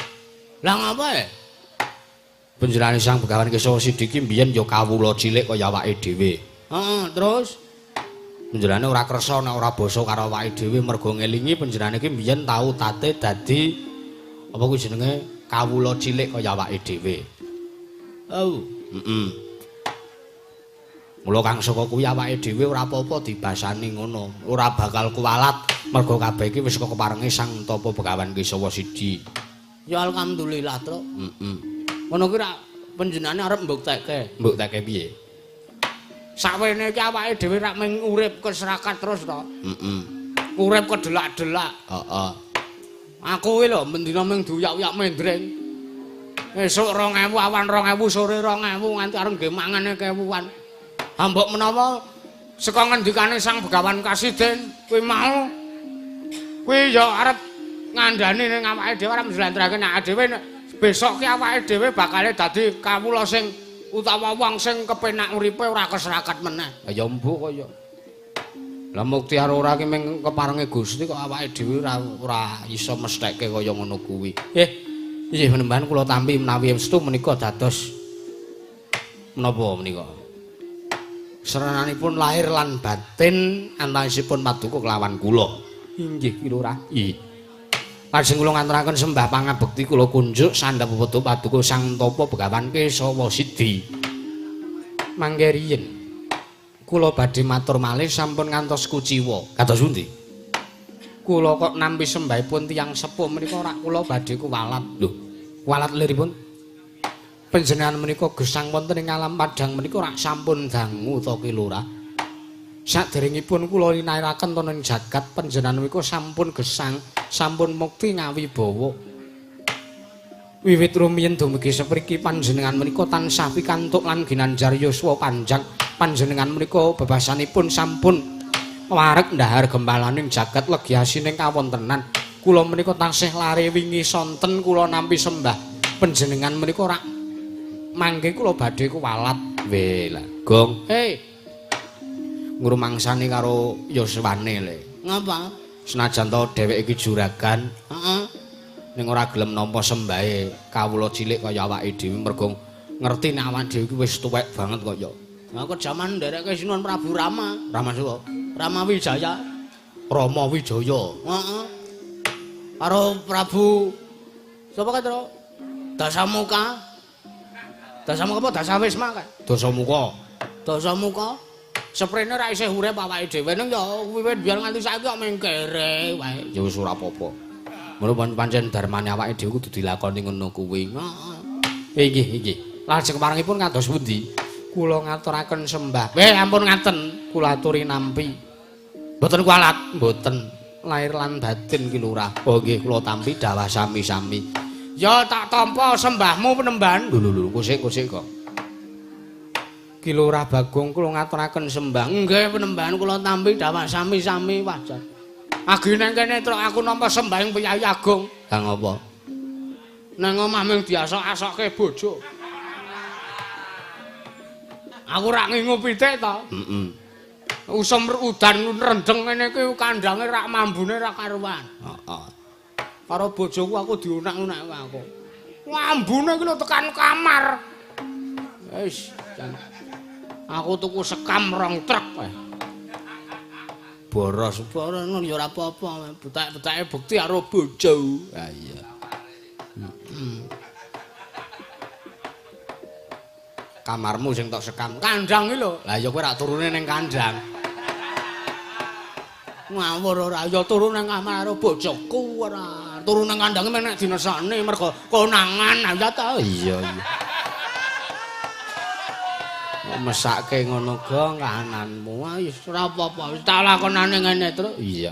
Lah ngapa e? Panjenengane Sang Begawan Kesawa Sidiki mbiyen ya kawula cilik kaya awake dhewe. Heeh, terus panjenengane ora kersa nek ora basa karo awake dhewe mergo ngelingi panjenengane iki mbiyen tau tate dadi apa kuwi jenenge kawula cilik kaya awake dhewe. Oh, heeh. Mula kang saka kuwi awake dhewe ora apa-apa dibasani ngono, ora bakal kuwalat mergo kabeh iki wis keparenge Sang Tapa Begawan Kesawa Sidi. Ya alhamdulillah, Truk. Heeh. Ngono kuwi rak panjenengane arep mbuktekke. Mbuktekke piye? Sakwene iki awake dhewe rak mung urip keserakat terus to. Heeh. Urip kedelak-delak. Heeh. Aku kuwi lho mendina mung diuyak-uyak mendreng. Esuk 2000, awan 2000, sore 2000 nganti arep nggih mangane kewuan. Mbok menawa saka ngendikane Sang Begawan Kasiden kuwi mau kuwi ya arep ngandani ning awake dhewe arep njlentrehake nek dhewe besok ki awake dhewe bakale dadi kawula sing utawa wong sing kepenak uripe ora keserakat meneh. Ya mbuh kaya. Lah mukti karo ora ki mung keparenge Gusti kok awake dhewe ora iso mestheke kaya ngono kuwi. Nggih menembahan kula tampi menawi estu menika dados menapa menika? Serenanipun lahir lan batin antawisipun paduka kelawan kula. Inggih Ki Lurah. Nggih. Lajeng kula ngaturaken sembah pangabekti kula kunjuk sandhap pepetuh paduka Sang Tapa Begawan Kesawa Sidi. Mangke riyin kula badhe matur malih sampun ngantos kuciwa. Kados pundi? Kula kok nampi sembahipun tiyang sepuh menika ora kula badhe kuwalat. Lho, kuwalat liripun? Panjenengan menika gesang wonten ing alam padhang menika ora sampun dangu to Ki Lurah. Saderengipun kula linahiraken wonten ing jagat panjenengan menika sampun gesang, sampun mukti ngawibawa. Wiwit rumiyin dumugi sepriki panjenengan menika tansah pikantuk lan ginanjar yuswa panjang. Panjenengan menika bebasanipun sampun wareg ndahar gembalaning jagat legi asining kawontenan. Kula menika tansih lare wingi sonten kula nampi sembah panjenengan menika ora mangke kula badhe kuwalat. Weh lah, Gong. Hei. Ngrumangsani karo yuswane le. Ngapa? Senajan to dheweke iki juragan, heeh. Ning ora gelem nampa sembahe kawula cilik kaya awake dhewe mergo ngerti nek awake dhewe iki wis tuwek banget kok ya. Lah kok jaman ndereke Sinuwun Prabu Rama, Rama sapa? Rama Wijaya. Rama Wijaya. Heeh. Karo Prabu sapa kae, Tru? Dasamuka. Dasamuka apa Dasawisma kae? Dasamuka. Dasamuka. Seprene ra isih urip awake dhewe ning ya wiwit biyen nganti saiki kok mung kere wae. Ya wis ora apa-apa. Ngono pancen dharmane awake dhewe kudu dilakoni ngono kuwi. Heeh. Inggih, inggih. Lajeng keparengipun kados pundi? Kula ngaturaken sembah. Weh, ampun ngaten, kula aturi nampi. Mboten kualat, mboten. Lahir lan batin Ki Lurah. Oh nggih, kula tampi dawah sami-sami. Ya tak tampa sembahmu Penemban. Lho lho lho, kusik-kusik kok. Ki Lurah Bagong kula ngaturaken sembah. Nggih penembahan kula tampi dawah sami-sami wajar. Agi nang kene truk aku nampa sembah ing Priyayi Agung. Kang apa? Nang omah mung diasok-asokke bojo. Aku rak ngingu pitik to. Heeh. Usum udan rendeng ngene iki kandange rak mambune rak karuan. Heeh. Karo bojoku aku diunak-unak aku. Mambune iki lho tekan kamar. Wis, aku tuku sekam rong truk. Boros boros ngono ya ora apa-apa, betak-betake bekti karo bojo. Ha iya. Heeh. Kamarmu sing tok sekam kandang iki lho. Lah ya kowe rak turune ning kandang. Ngawur ora ya turu nang kamar karo bojoku ora. Turu nang kandange nek dinesane mergo konangan ya ta. Iya iya. Mesake ngono gong kahananmu. Wis ora apa-apa, wis tak lakonane ngene terus. Iya.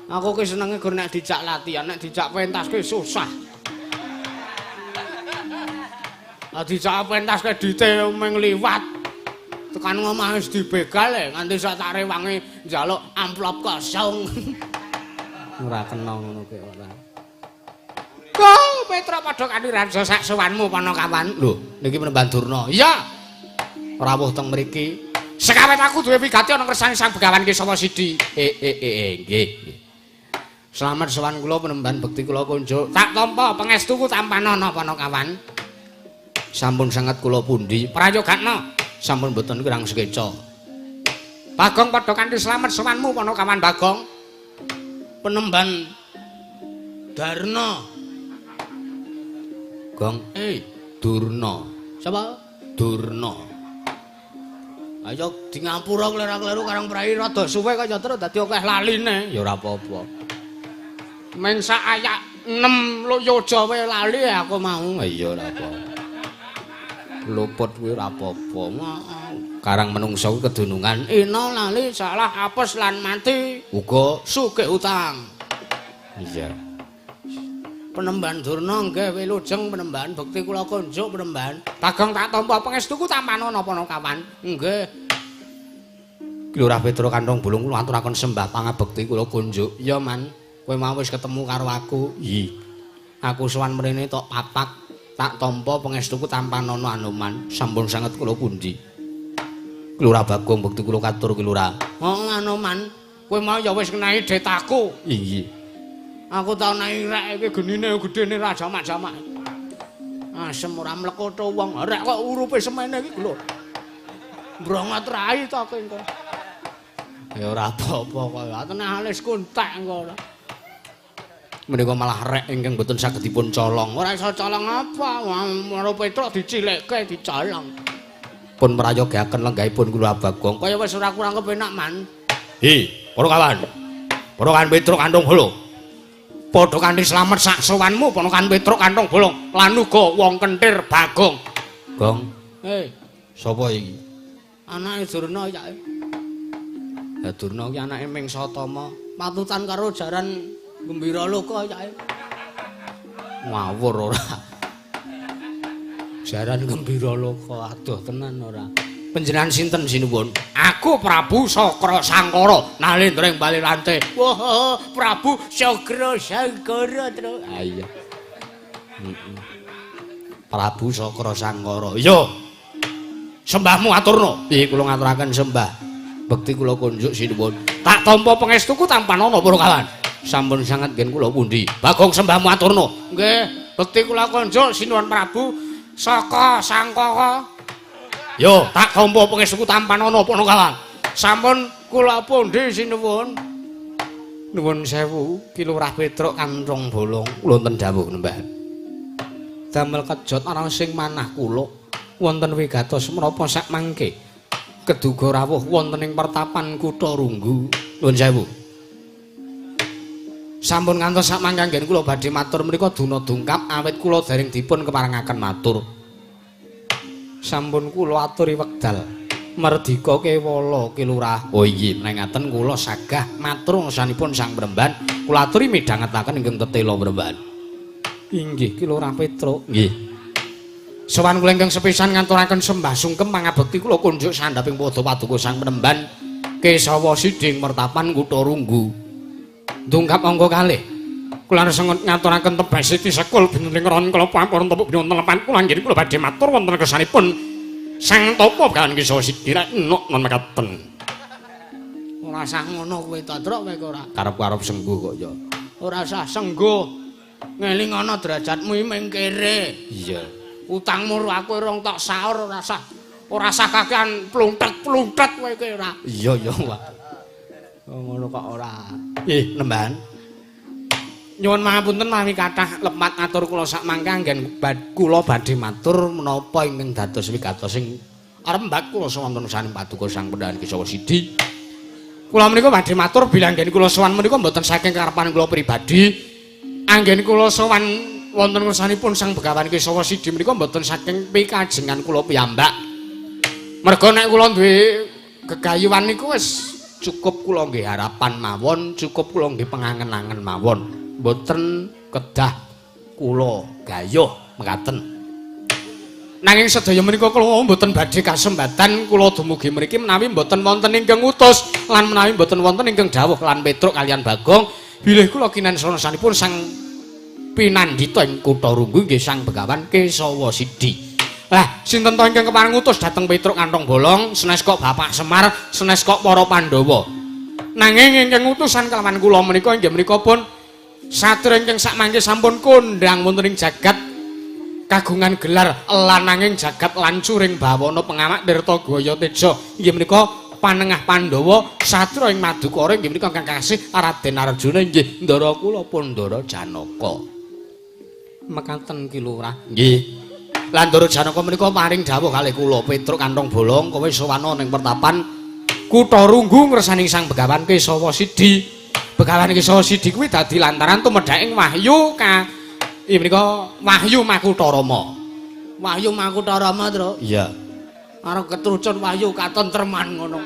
Aku ki senenge gur nek dijak latihan, nek dijak pentas ki susah. Lah dijak pentas ki dite mung liwat. Tekan omah wis dibegal e nganti sak tak rewangi njaluk amplop kosong. Ora kena ngono ki ora. Go Petra padha kanthi raja sak sowanmu Panakawan. Lho, niki Penemban Durna. Iya. Rawuh teng mriki. Sekawet aku duwe wigati ana kersane Sang Begawan Kesawa Sidi. Nggih. Slamet sowan kula Penemban bekti kula kunjuk. Tak tampa pangestuku tampanana Panakawan. Sampun sanget kula pundi? Prayogakna. Sampun mboten kirang sekeca. Bagong padha kanthi slamet sowanmu Panakawan Bagong. Penemban Darna. Gong, Durna. Sapa? Durna. Ayo di ngapura klera-kleru karang prai rada suwe kaya terus dadi akeh laline. Ya ora apa-apa. Meng sak ayak 6 yoja wae lali aku mau. Iya ora apa-apa. Luput kuwi ora apa-apa. Karang menungsa kuwi kedunungan. Ina lali salah apes lan mati. Uga sugih utang. Iya. Penemban Durna nggih wilujeng penemban bekti kula kunjuk penemban. Bagong tak tampa pangestuku tampanana Panakawan. Nggih. Ki Lurah Petruk Kantong Bolong kula aturaken sembah pangabekti kula kunjuk. Iya Man, kowe mau wis ketemu karo aku. Iya. Aku sowan mrene tok papak tak tampa pangestuku tampanana Anoman. Sampun sanget kula pundi. Ki Lurah Bagong bekti kula katur Ki Lurah. Oh Anoman, kowe mau ya wis ngenahi detaku. Iya. Aku tau naik rek iki genine gedene ra jamak-jamak. Asem ora mlekotho wong. Rek kok urupe semene iki lho. Mbrongot rai to kowe engko. Ya ora apa-apa kok. Tenah alis kuntek engko ora. Menika malah rek ingkang mboten saged dipun colong. Ora iso colong apa? Karo Petruk dicilikke dicolong. Pun prayogaken lenggahipun kula Bagong. Kaya wis ora kurang kepenak Man. Hi, para kawan. Para kawan Petruk Kantong Bolong. Padha kanthi slamet sak sowanmu Ponokan Petruk Kantong Bolong lan uga wong kentir Bagong. Gong. Sapa iki? Anake Durna ya. Ya Durna ki anake Ming Satama, patutan karo jaran Gembira Loka ya. Ngawur ora. Jaran Gembira Loka adoh tenan ora. Panjenengan sinten sinuwun? Aku Prabu Sakra Sangkara, nalendra ing bali lante. Wah, Prabu Sakra Sangkara, Tru. Ha iya. Heeh. Prabu Sakra Sangkara. Iya. Sembahmu aturna. Piye kula ngaturaken sembah. Bekti kula kunjuk sinuwun. Tak tampa pangestuku tampanana para kawan. Sampun sanget ngen kula pundi. Bagong sembahmu aturna. Nggih, bekti kula kunjuk sinuwun Prabu Sakra Sangkara. Yo, tak tampa pangestuku tampanana Panakawan. Sampun kula pundi sinuwun. Nuwun sewu, Ki Lurah Petruk Kantong Bolong. Wonten dawuh nembah. Damel kejot ana sing manah kula wonten wigatos menapa sak mangke. Keduga rawuh wonten ing pertapan Kutha Runggu. Nuwun sewu. Sampun ngantos sak mangke anggen kula badhe matur menika duna dungkap awit kula dereng dipun keparengaken matur. Sampun kula aturi wekdal merdika kewala Ki Lurah. Oh iya, menengaten kula sagah matur ngersanipun Sang Premban, kula aturi midhangetaken ingkang tetela Premban. Inggih Ki Lurah Petruk. Nggih. Sowan kula ingkang sepisan ngaturaken sembah sungkem pangabekti kula kunjuk sandhaping pada paduka Sang Penemban Kesawa Siding Mertapan Kutha Runggu. Ndungkap angka kalih. Kula ngaturaken tebas siti sekul binuling ron kala pampur tepuk wonten lepan kula nggih kula badhe matur wonten kersanipun Sang Tapa Begawan Kesawa Sidi nok non mekaten. Ora usah ngono kowe ta, Truk, kowe ora. Karep-karep sengguh kok ya. Ora usah sengguh. Ngeling ana derajatmu iki ming kere. Iya. Utangmu aku rong tok saur ora usah kakean pluntet-pluntet kowe iki ora. Iya ya, Pak. Ngono kok ora. Nemban. Nyuwun pangapunten mawi kathah lepat atur kula sak mangke anggen kula badhe matur menapa ingkang dados wigatos sing arembak kula wonten saning paduka Sang Pendhahan Kesawa Sidi. Kula menika badhe matur bilih anggen kula sowan menika mboten saking karepan kula pribadi. Anggen kula sowan wonten ngersanipun Sang Begawan Kesawa Sidi menika mboten saking pikajengan kula piyambak. Merga nek kula duwe gegayuhan niku wis cukup kula nggih harapan mawon, cukup kula nggih pengangen-angen mawon. Mboten kedah kula gayuh mekaten. Nanging sedaya menika kula mboten badhe kasembatan kula dumugi mriki menawi mboten wonten ingkang ngutus lan menawi mboten wonten ingkang dawuh lan Petruk kaliyan Bagong bilih kula kinansanipun Sang Pinandita ing Kutha Runggu nggih Sang Begawan Kesawa Sidi. Lah sinten to ingkang kepareng ngutus dhateng Petruk Kantong Bolong, senes kok Bapak Semar, senes kok para Pandhawa. Nanging ingkang ngutusan kelawan kula menika inggih menika pun satria ingkang sakmangke sampun kondhang wonten ing jagat kagungan gelar lananging jagat lancuring bawana pengamak Tirta Gaya Teja inggih menika panengah Pandhawa satria ing Madukara inggih menika ingkang kasih Raden Arjuna inggih ndara kula pun Ndara Janaka. Mekaten Ki Lurah. Nggih. Lan Ndara Janaka menika paring dawuh kalih kula Petruk Kantong Bolong kowe sowana ning pertapan Kutha Runggu ngresaning Sang Begawan Kesawa Sidi. Begawan Kesawa Sidi kuwi dadi lantaran tumedhaking wahyu ka iya menika Wahyu Makutha Rama. Wahyu Makutha Rama, Truk. Iya. Arep ketrucun wahyu katentreman ngono.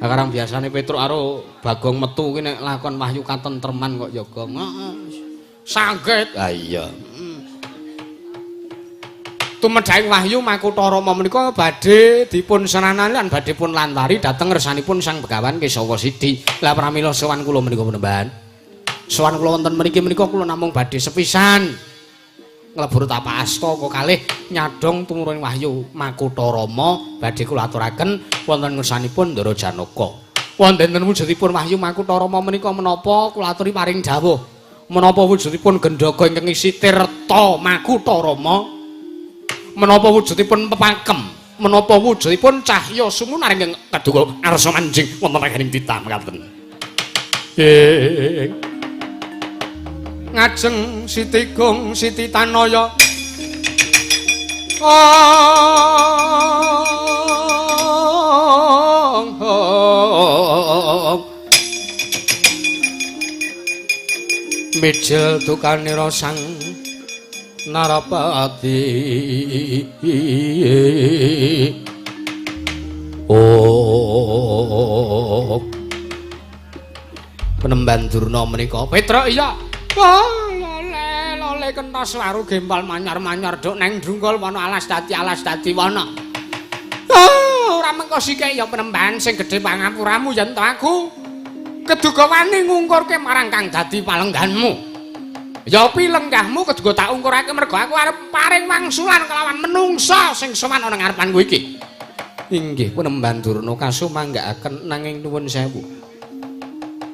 Lah karang biasane Petruk karo Bagong metu kuwi nek lakon wahyu katentreman kok ya, Gong. Heeh. Sangget. Ah iya. Tumedhaking wahyu Makutha Rama menika badhe dipun senanani lan badhe pun lantari dhateng ngersanipun Sang Begawan Kesawa Sidi. Lah pramila sowan kula menika penemban. Sowan kula wonten mriki menika kula namung badhe sepisan nglebur tapak asta kok kalih nyadong tumurun wahyu Makutha Rama badhe kula aturaken wonten ngersanipun Ndara Janaka. Wonten wujudipun wahyu Makutha Rama menika menapa kula aturi paring dawuh. Menapa wujudipun gendhaga ingkang isi tirta Makutha Rama? Menapa wujudipun pepakem? Menapa wujudipun cahya sumunar ingkang kaduga arsa manjing wonten raganing titah mekaten. Ngajeng Siti Gung Siti Tanaya mijil dukanira Sang Narapati. Oh Penemban Durna menika Petruk iya. Oh, lole lole kentos waru gempal manyar-manyar duk neng drungkul wana alas dadi wana. Oh, ora mengko sike ya penemban sing gedhe pangapuramu yen to aku keduga wani ngungkurke marang kang dadi palengganmu. Ya pilenggahmu keduga tak ungkurake mergo aku arep paring wangsulan kelawan menungsa sing sowan ana ngarepanku iki. Inggih penemban Durna kasumanggaaken nanging nuwun sewu.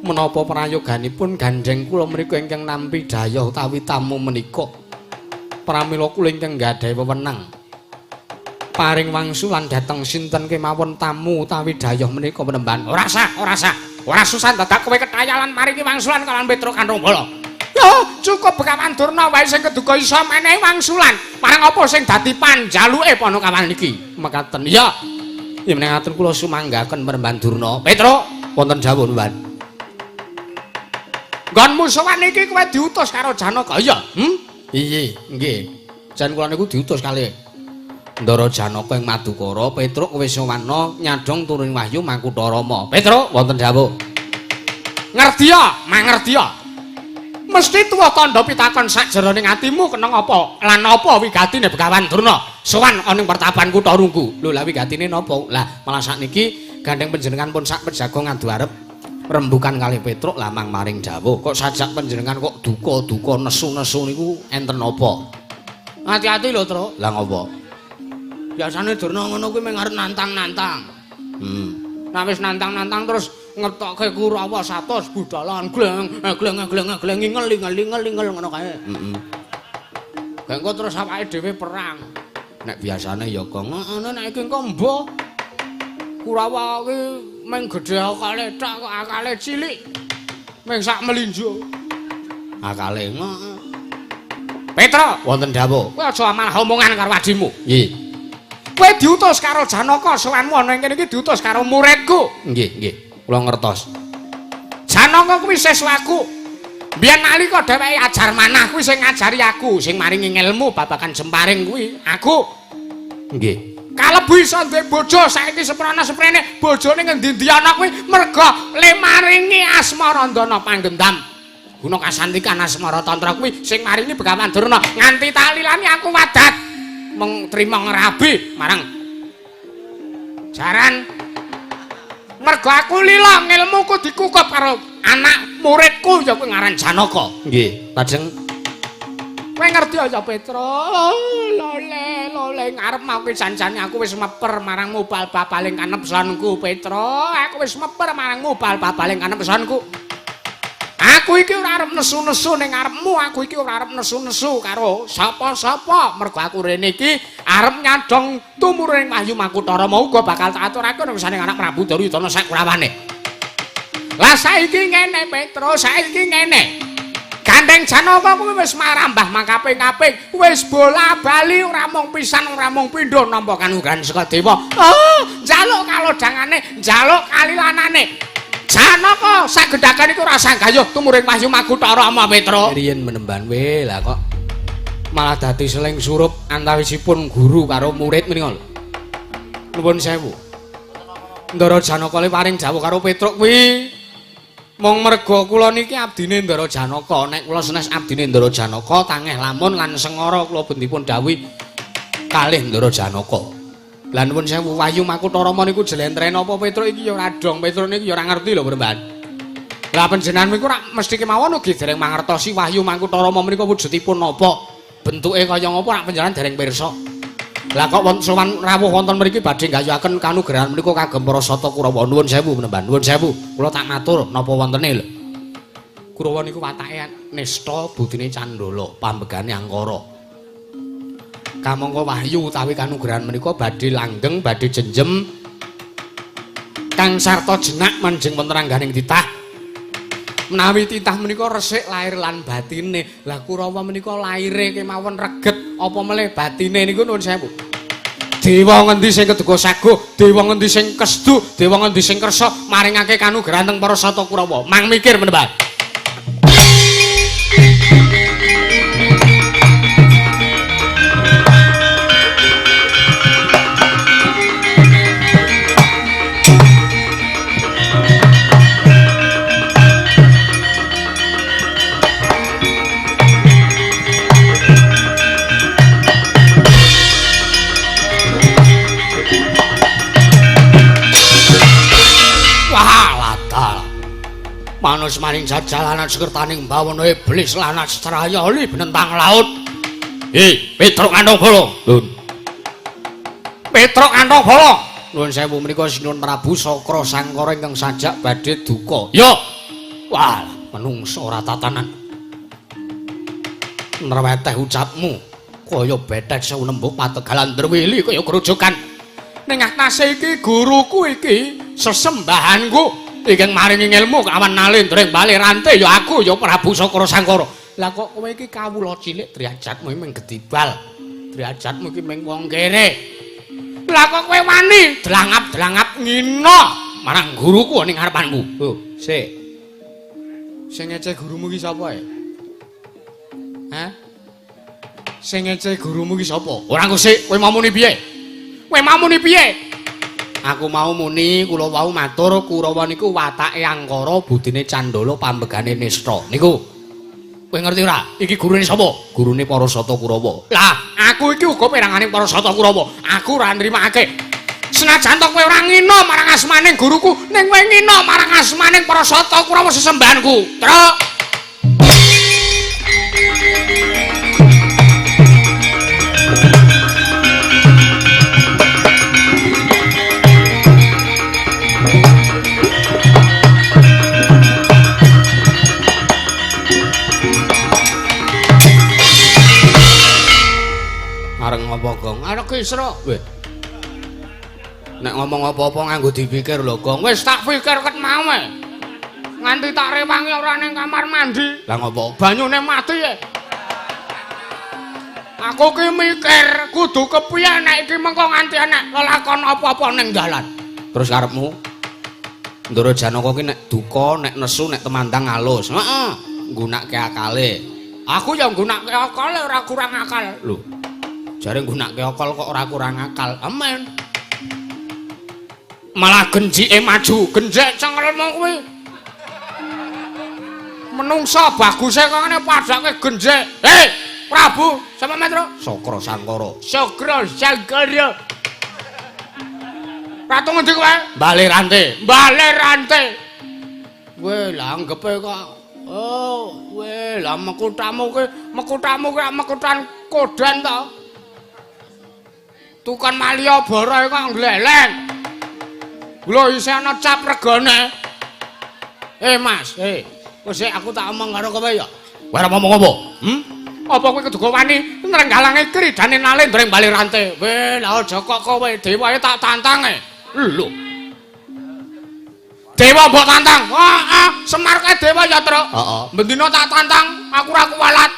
Menapa prayoganipun gandheng kula menika ingkang nampi dayah utawi tamu menika pramila kula ingkang gadhahi wewenang paring wangsulan dhateng sinten kemawon tamu utawi dayah menika penemban. Ora sah, ora sah, ora susah dadak kowe ketayalan maringi wangsulan kalawan Petruk Kantong Bolong. Yo cukup Begawan Durna wae sing keduga iso menehi wangsulan marang apa sing dadi panjaluke Panakawan iki. Mekaten. Iya. Yen menawi kula sumanggaken penemban Durna. Petruk wonten dawuh penemban. Nggonmu sowan iki kowe diutus karo Janaka. Iya. Hm? Iya, nggih. Jan kula niku diutus kalih Ndara Janaka ing Madukara. Petruk kowe sowanna nyadong turun wahyu Makutha Rama. Petruk wonten dawuh. Ngerti ya, mangerti ya. Mesti tuwa tandha pitakon sakjeroning atimu keneng apa lan apa wigatine Begawan Durna sowan ana ing pertapan kutha Runggu. Lho lah wigatine napa? Lah malah sakniki gandeng panjenengan pun sak pejago ngadu arep rembukan kalih Petruk lamang maring dawuh. Kok sajak panjenengan kok duka-duka nesu-nesu niku enten napa? Ati-ati lho, Truk. Lah ngopo? Biasane Durna ngono kuwi mung arep nantang-nantang. Nah wis nantang-nantang terus ngetokke Kurawa 100 budalan gleng gleng gleng gleng ngel ngel ngel ngel ngono kae. Heeh. Engko terus awake dhewe perang. Nek biasane ya kok ngono, nek iki engko mbuh. Kurawa iki mung gedhe akale tok kok akale cilik. Mung sak melinjo. Akale ngono. Petruk, wonten dawuh. Kowe aja malah omongan karo adimu. Nggih. Kowe diutus karo Janaka, sowanmu ana ing kene iki diutus karo muridku. Nggih, nggih. Kula ngertos. Janaka kuwi siswaku. Biyen nalika dheweke ajar manah kuwi sing ngajari aku, sing maringi ngelmu babagan jemparing kuwi aku. Nggih. Kalebu iso duwe bojo saiki seprana seprene bojone ngendi-endi ana kuwi merga le maringi asmarandana panggendam. Guna kasantikan asmara tantra kuwi sing maringi Begawan Durna nganti talilani aku wadat mung trima ngrabi marang jaran. Mergo aku lila ngelmuku dikukup karo anak muridku ya kuwi ngaran Janaka. Nggih, lajeng kowe ngerti ya Petro, lole lole ngarep mau ki janjane aku wis meper marang mubal babaling kanepsanku Petro, aku wis meper marang mubal babaling kanepsanku. Aku iki ora arep nesu-nesu ning ngarepmu, aku iki ora arep nesu-nesu karo sapa-sapa. Mergo aku rene iki arep nyadong tumurune Wahyu Makutara mau uga bakal tak aturake nang saning anak Prabu Duryudana sakurawane. Lah saiki ngene Petro, saiki ngene. Gandeng Janaka kuwi wis marambah makaping-kaping, wis bola-bali ora mung pisan ora mung pindho nampa kanugrahan saka dewa. Oh, njaluk kalodhangane, njaluk kalilanane. Janaka sagendhakan iku ora sanggayuh tumuring Wahyu Makutara ama Petro. Riyen menemban we lah kok malah dadi seling surup antawisipun guru karo murid menika lho. Nuwun sewu. Ndara Janaka le paring dawuh karo Petruk kuwi mung merga kula niki abdine Ndara Janaka. Nek kula senes abdine Ndara Janaka tangeh lamun lan sengara kula bendipun dawuhi kalih Ndara Janaka. Lah nuwun sewu Wahyu Makutara niku jlentreh napa Petruk iki ya ora dong, Petruk niki ya ora ngerti lho Bremban. Lah panjenengan niku ora mesti kemawon ugi dereng mangertosi Wahyu Makutara menika wujudipun napa, bentuke kaya ngapa rak panjenengan dereng pirsa. Lah kok wonten sowan rawuh wonten mriki badhe nggayuhaken kanugrahan menika kagem para sata Kurawa. Nuwun sewu Bremban, nuwun sewu. Kula tak matur napa wontene lho. Kurawa niku watake nista budine candala, pambegane angkara. Kamangka wahyu utawi kanugrahan menika badhe langgeng, badhe jenjem kang sarta jenak manjing wonten rangganing titah. Menawi titah menika resik lahir lan batine. Lah Kurawa menika laire kemawon reget apa melih batine niku nuwun sewu. Dewa ngendi sing keduga saguh, dewa ngendi sing kesdu, dewa ngendi sing kersa maringake kanugrahan teng para sata Kurawa. Mang mikir menembah. Manus maning jajalanan sekertaning bawana iblis lanat setraya li benentang laut. Hi, Petruk kantong bolong. Lun. Petruk kantong bolong. Nuwun sewu menika Sinuwun Prabu Sakra Sangkara ingkang sajak badhe duka. Yo. Wah, menungso ora tatanan. Nreweteh ucapmu kaya betet sewu nembuk pategalan drwili kaya grojogan. Ning atase iki guruku iki sesembahanku. Ingkang maringi ngelmu kawan nalendra ing bali rante ya aku ya Prabu Sakra Sangkara. Lah kok kowe iki kawula cilik derajatmu mung gedibal. Derajatmu iki mung wong kere. Lah kok kowe wani dlangap-dlangap ngina marang guruku ning ngarepanmu. Lho, sik. Sing ngece gurumu iki sapa e? Hah? Sing ngece gurumu iki sapa? Ora ngusik, kowe mau muni piye? Kowe mau muni piye? Aku mau muni kula wau matur Kurawa niku watake angkara budine candala pambegane nista niku. Kowe ngerti ora? Iki gurune sapa? Gurune para Sata Kurawa. Lah, aku iki uga peranganing para Sata Kurawa. Aku ora nrimake. Senajan to kowe ora ngina marang asmaning guruku, ning kowe ngina marang asmaning para Sata Kurawa sesembahanku. Truk. Areng apa, Gong? Areng kisra. Weh. Nek ngomong apa-apa nganggo dipikir lho, Gong. Wis tak pikir ket mau e. Nganti tak rewangi ora ning kamar mandi. Lah ngopo? Banyune mati e. Aku ki mikir kudu kepiye nek iki mengko nganti enek lelakon apa-apa ning dalan. Terus karepmu? Ndara Janaka ki nek duka, nek nesu, nek temandang alus. Heeh. Nggunakake akale. Aku ya nggunakake akale ora kurang akal. Lho. Jare nggunakake akal kok ora kurang akal. Amen. Malah genjike maju, genjek cengelmu kuwi. Menungsa baguse kok ngene padake genjek. Hei, Prabu, sapa Metro? Sokro Sangkara. Sokro Sangkara. Ratu ngendi kowe? Bale Rante. Bale Rante. Weh, lah anggepe kok. Oh, weh, lah mekutamu ki, mekutamu ki mekutan kodan to. Tukang Malioboro kok ngleleng. Lho isih ana cap regane. Eh Mas, wis aku tak omong karo kowe ya. Kowe arep ngomong apa? Hmm? Apa kowe keduga wani nrenggalange kridane Nalendra ing Bale Rante? Weh, lah aja kok kowe dewae tak tantang e. Lho. Dewa mbok tantang. Heeh, Semar kae dewa ya, Truk. Heeh. Bendina tak tantang, aku ora kuwalat.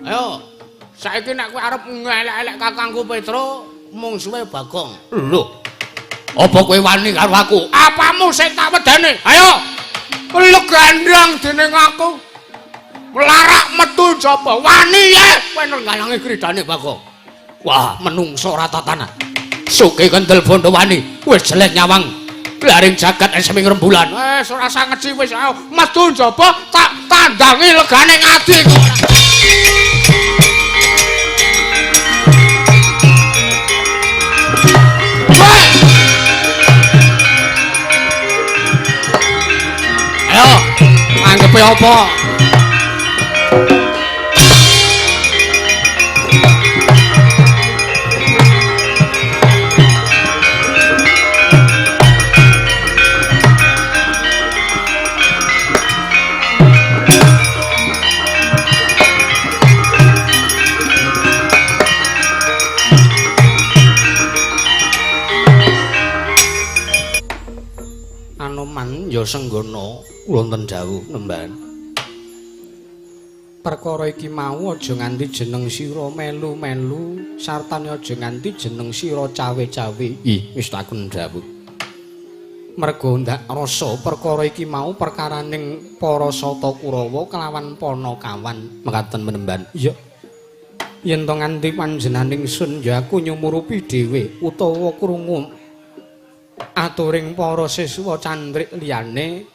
Ayo. Saiki nek kowe arep ngelek-elek kakangku Petro, mungsuhe Bagong. Lho. Apa kowe wani karo aku? Apamu sing tak wedani? Ayo. Lu gandang dening aku. Mlarak metu jaba. Wani ye kowe nenggalangi kridane Bagong. Wah, menungso ora tatanan. Suke kendel bondo wani, wis jelek nyawang. Blaring jagat esming rembulan. Wis ora usah ngeci wis ayo metu jaba tak tandangi legane ngadi kok. Ayo, anggepe apa? Anoman ya senggana wonten dawuh nemban. Perkara iki mau aja nganti jeneng sira melu-melu sartane aja nganti jeneng sira cawe-cawe. Ih, wis takon dawuh. Mergo ndak rasa perkara iki mau perkaraning para Sata Kurawa kelawan Panakawan mekaten menemban. Iya. Yen to nganti panjenenganing sun ya aku nyumurupi dhewe utawa krungu aturing para siswa candrik liyane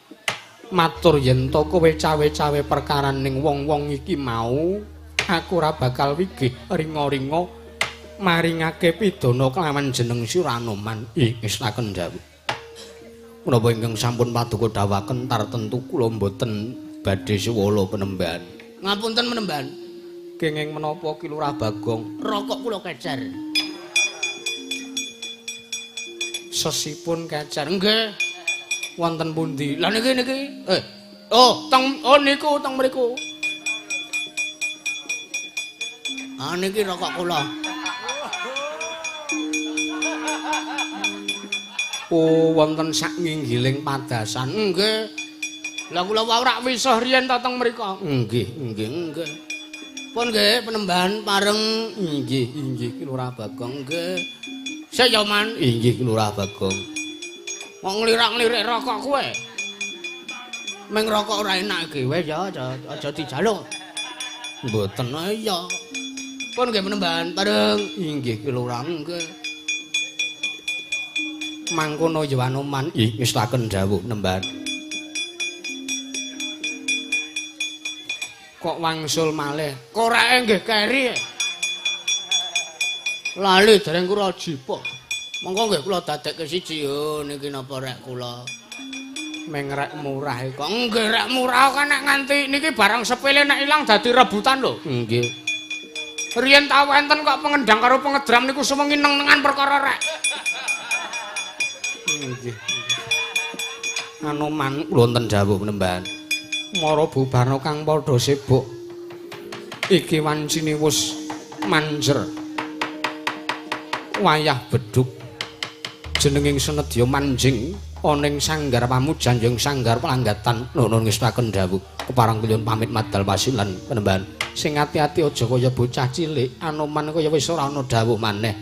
matur yen to kowe cawe-cawe perkaraning wong-wong iki mau aku ora bakal wigih ringa-ringa maringake pidana kelawan jeneng sira Anoman. Ih, wis taken dawuh. Menapa ingkang sampun paduka dawuhaken tartentu kula mboten badhe suwala penemban. Ngapunten menemban. Kenging menapa Ki Lurah Bagong? Rokok kula kecer. Sesipun kecer. Nggih. Wonten pundi? Lah niki niki. Oh, teng oh niku teng mriku. Ah niki rokok kula. Oh, wonten sak nginggiling padasan. Nggih. Lah kula wau rak wisuh riyen to teng mriku. Nggih, nggih, nggih. Pun nggih penembahan pareng. Nggih, nggih Ki Lurah Bagong nggih. Sik ya Man. Inggih Ki Lurah Bagong. Kok nglirak-nglirik rokok kowe? Meng rokok ora enak iki wis ya aja dijaluk. Mboten iya. Pun nggih penembahan pareng. Inggih Ki Lurah nggih. Mangkono ya Anoman. Ih wis taken dawuh nembahan. Kok wangsul malih. Koreke nggih keri. Lali dereng kula jipuk. Monggo nggih kula dadekke siji yo niki napa rek kula. Meng rek murah kok. Nggih rek murah kan nek nganti niki barang sepele nek ilang dadi rebutan lho. Nggih. Riyen tau enten kok pengendang karo pengedram niku sewengi neng-nengan perkara rek. Nggih. Anoman wonten dawuh penembahan. Mara bubarna kang padha sibuk. Iki wancine wis manjer. Wayah bedhug. Jenenging senedya manjing ana ing sanggar pamujan yang sanggar palanggatan. Nuwun ngestaken dawuh. Kepareng kula pamit madal pasilan penembahan. Sing ati-ati aja kaya bocah cilik, Anoman kaya wis ora ana dawuh maneh.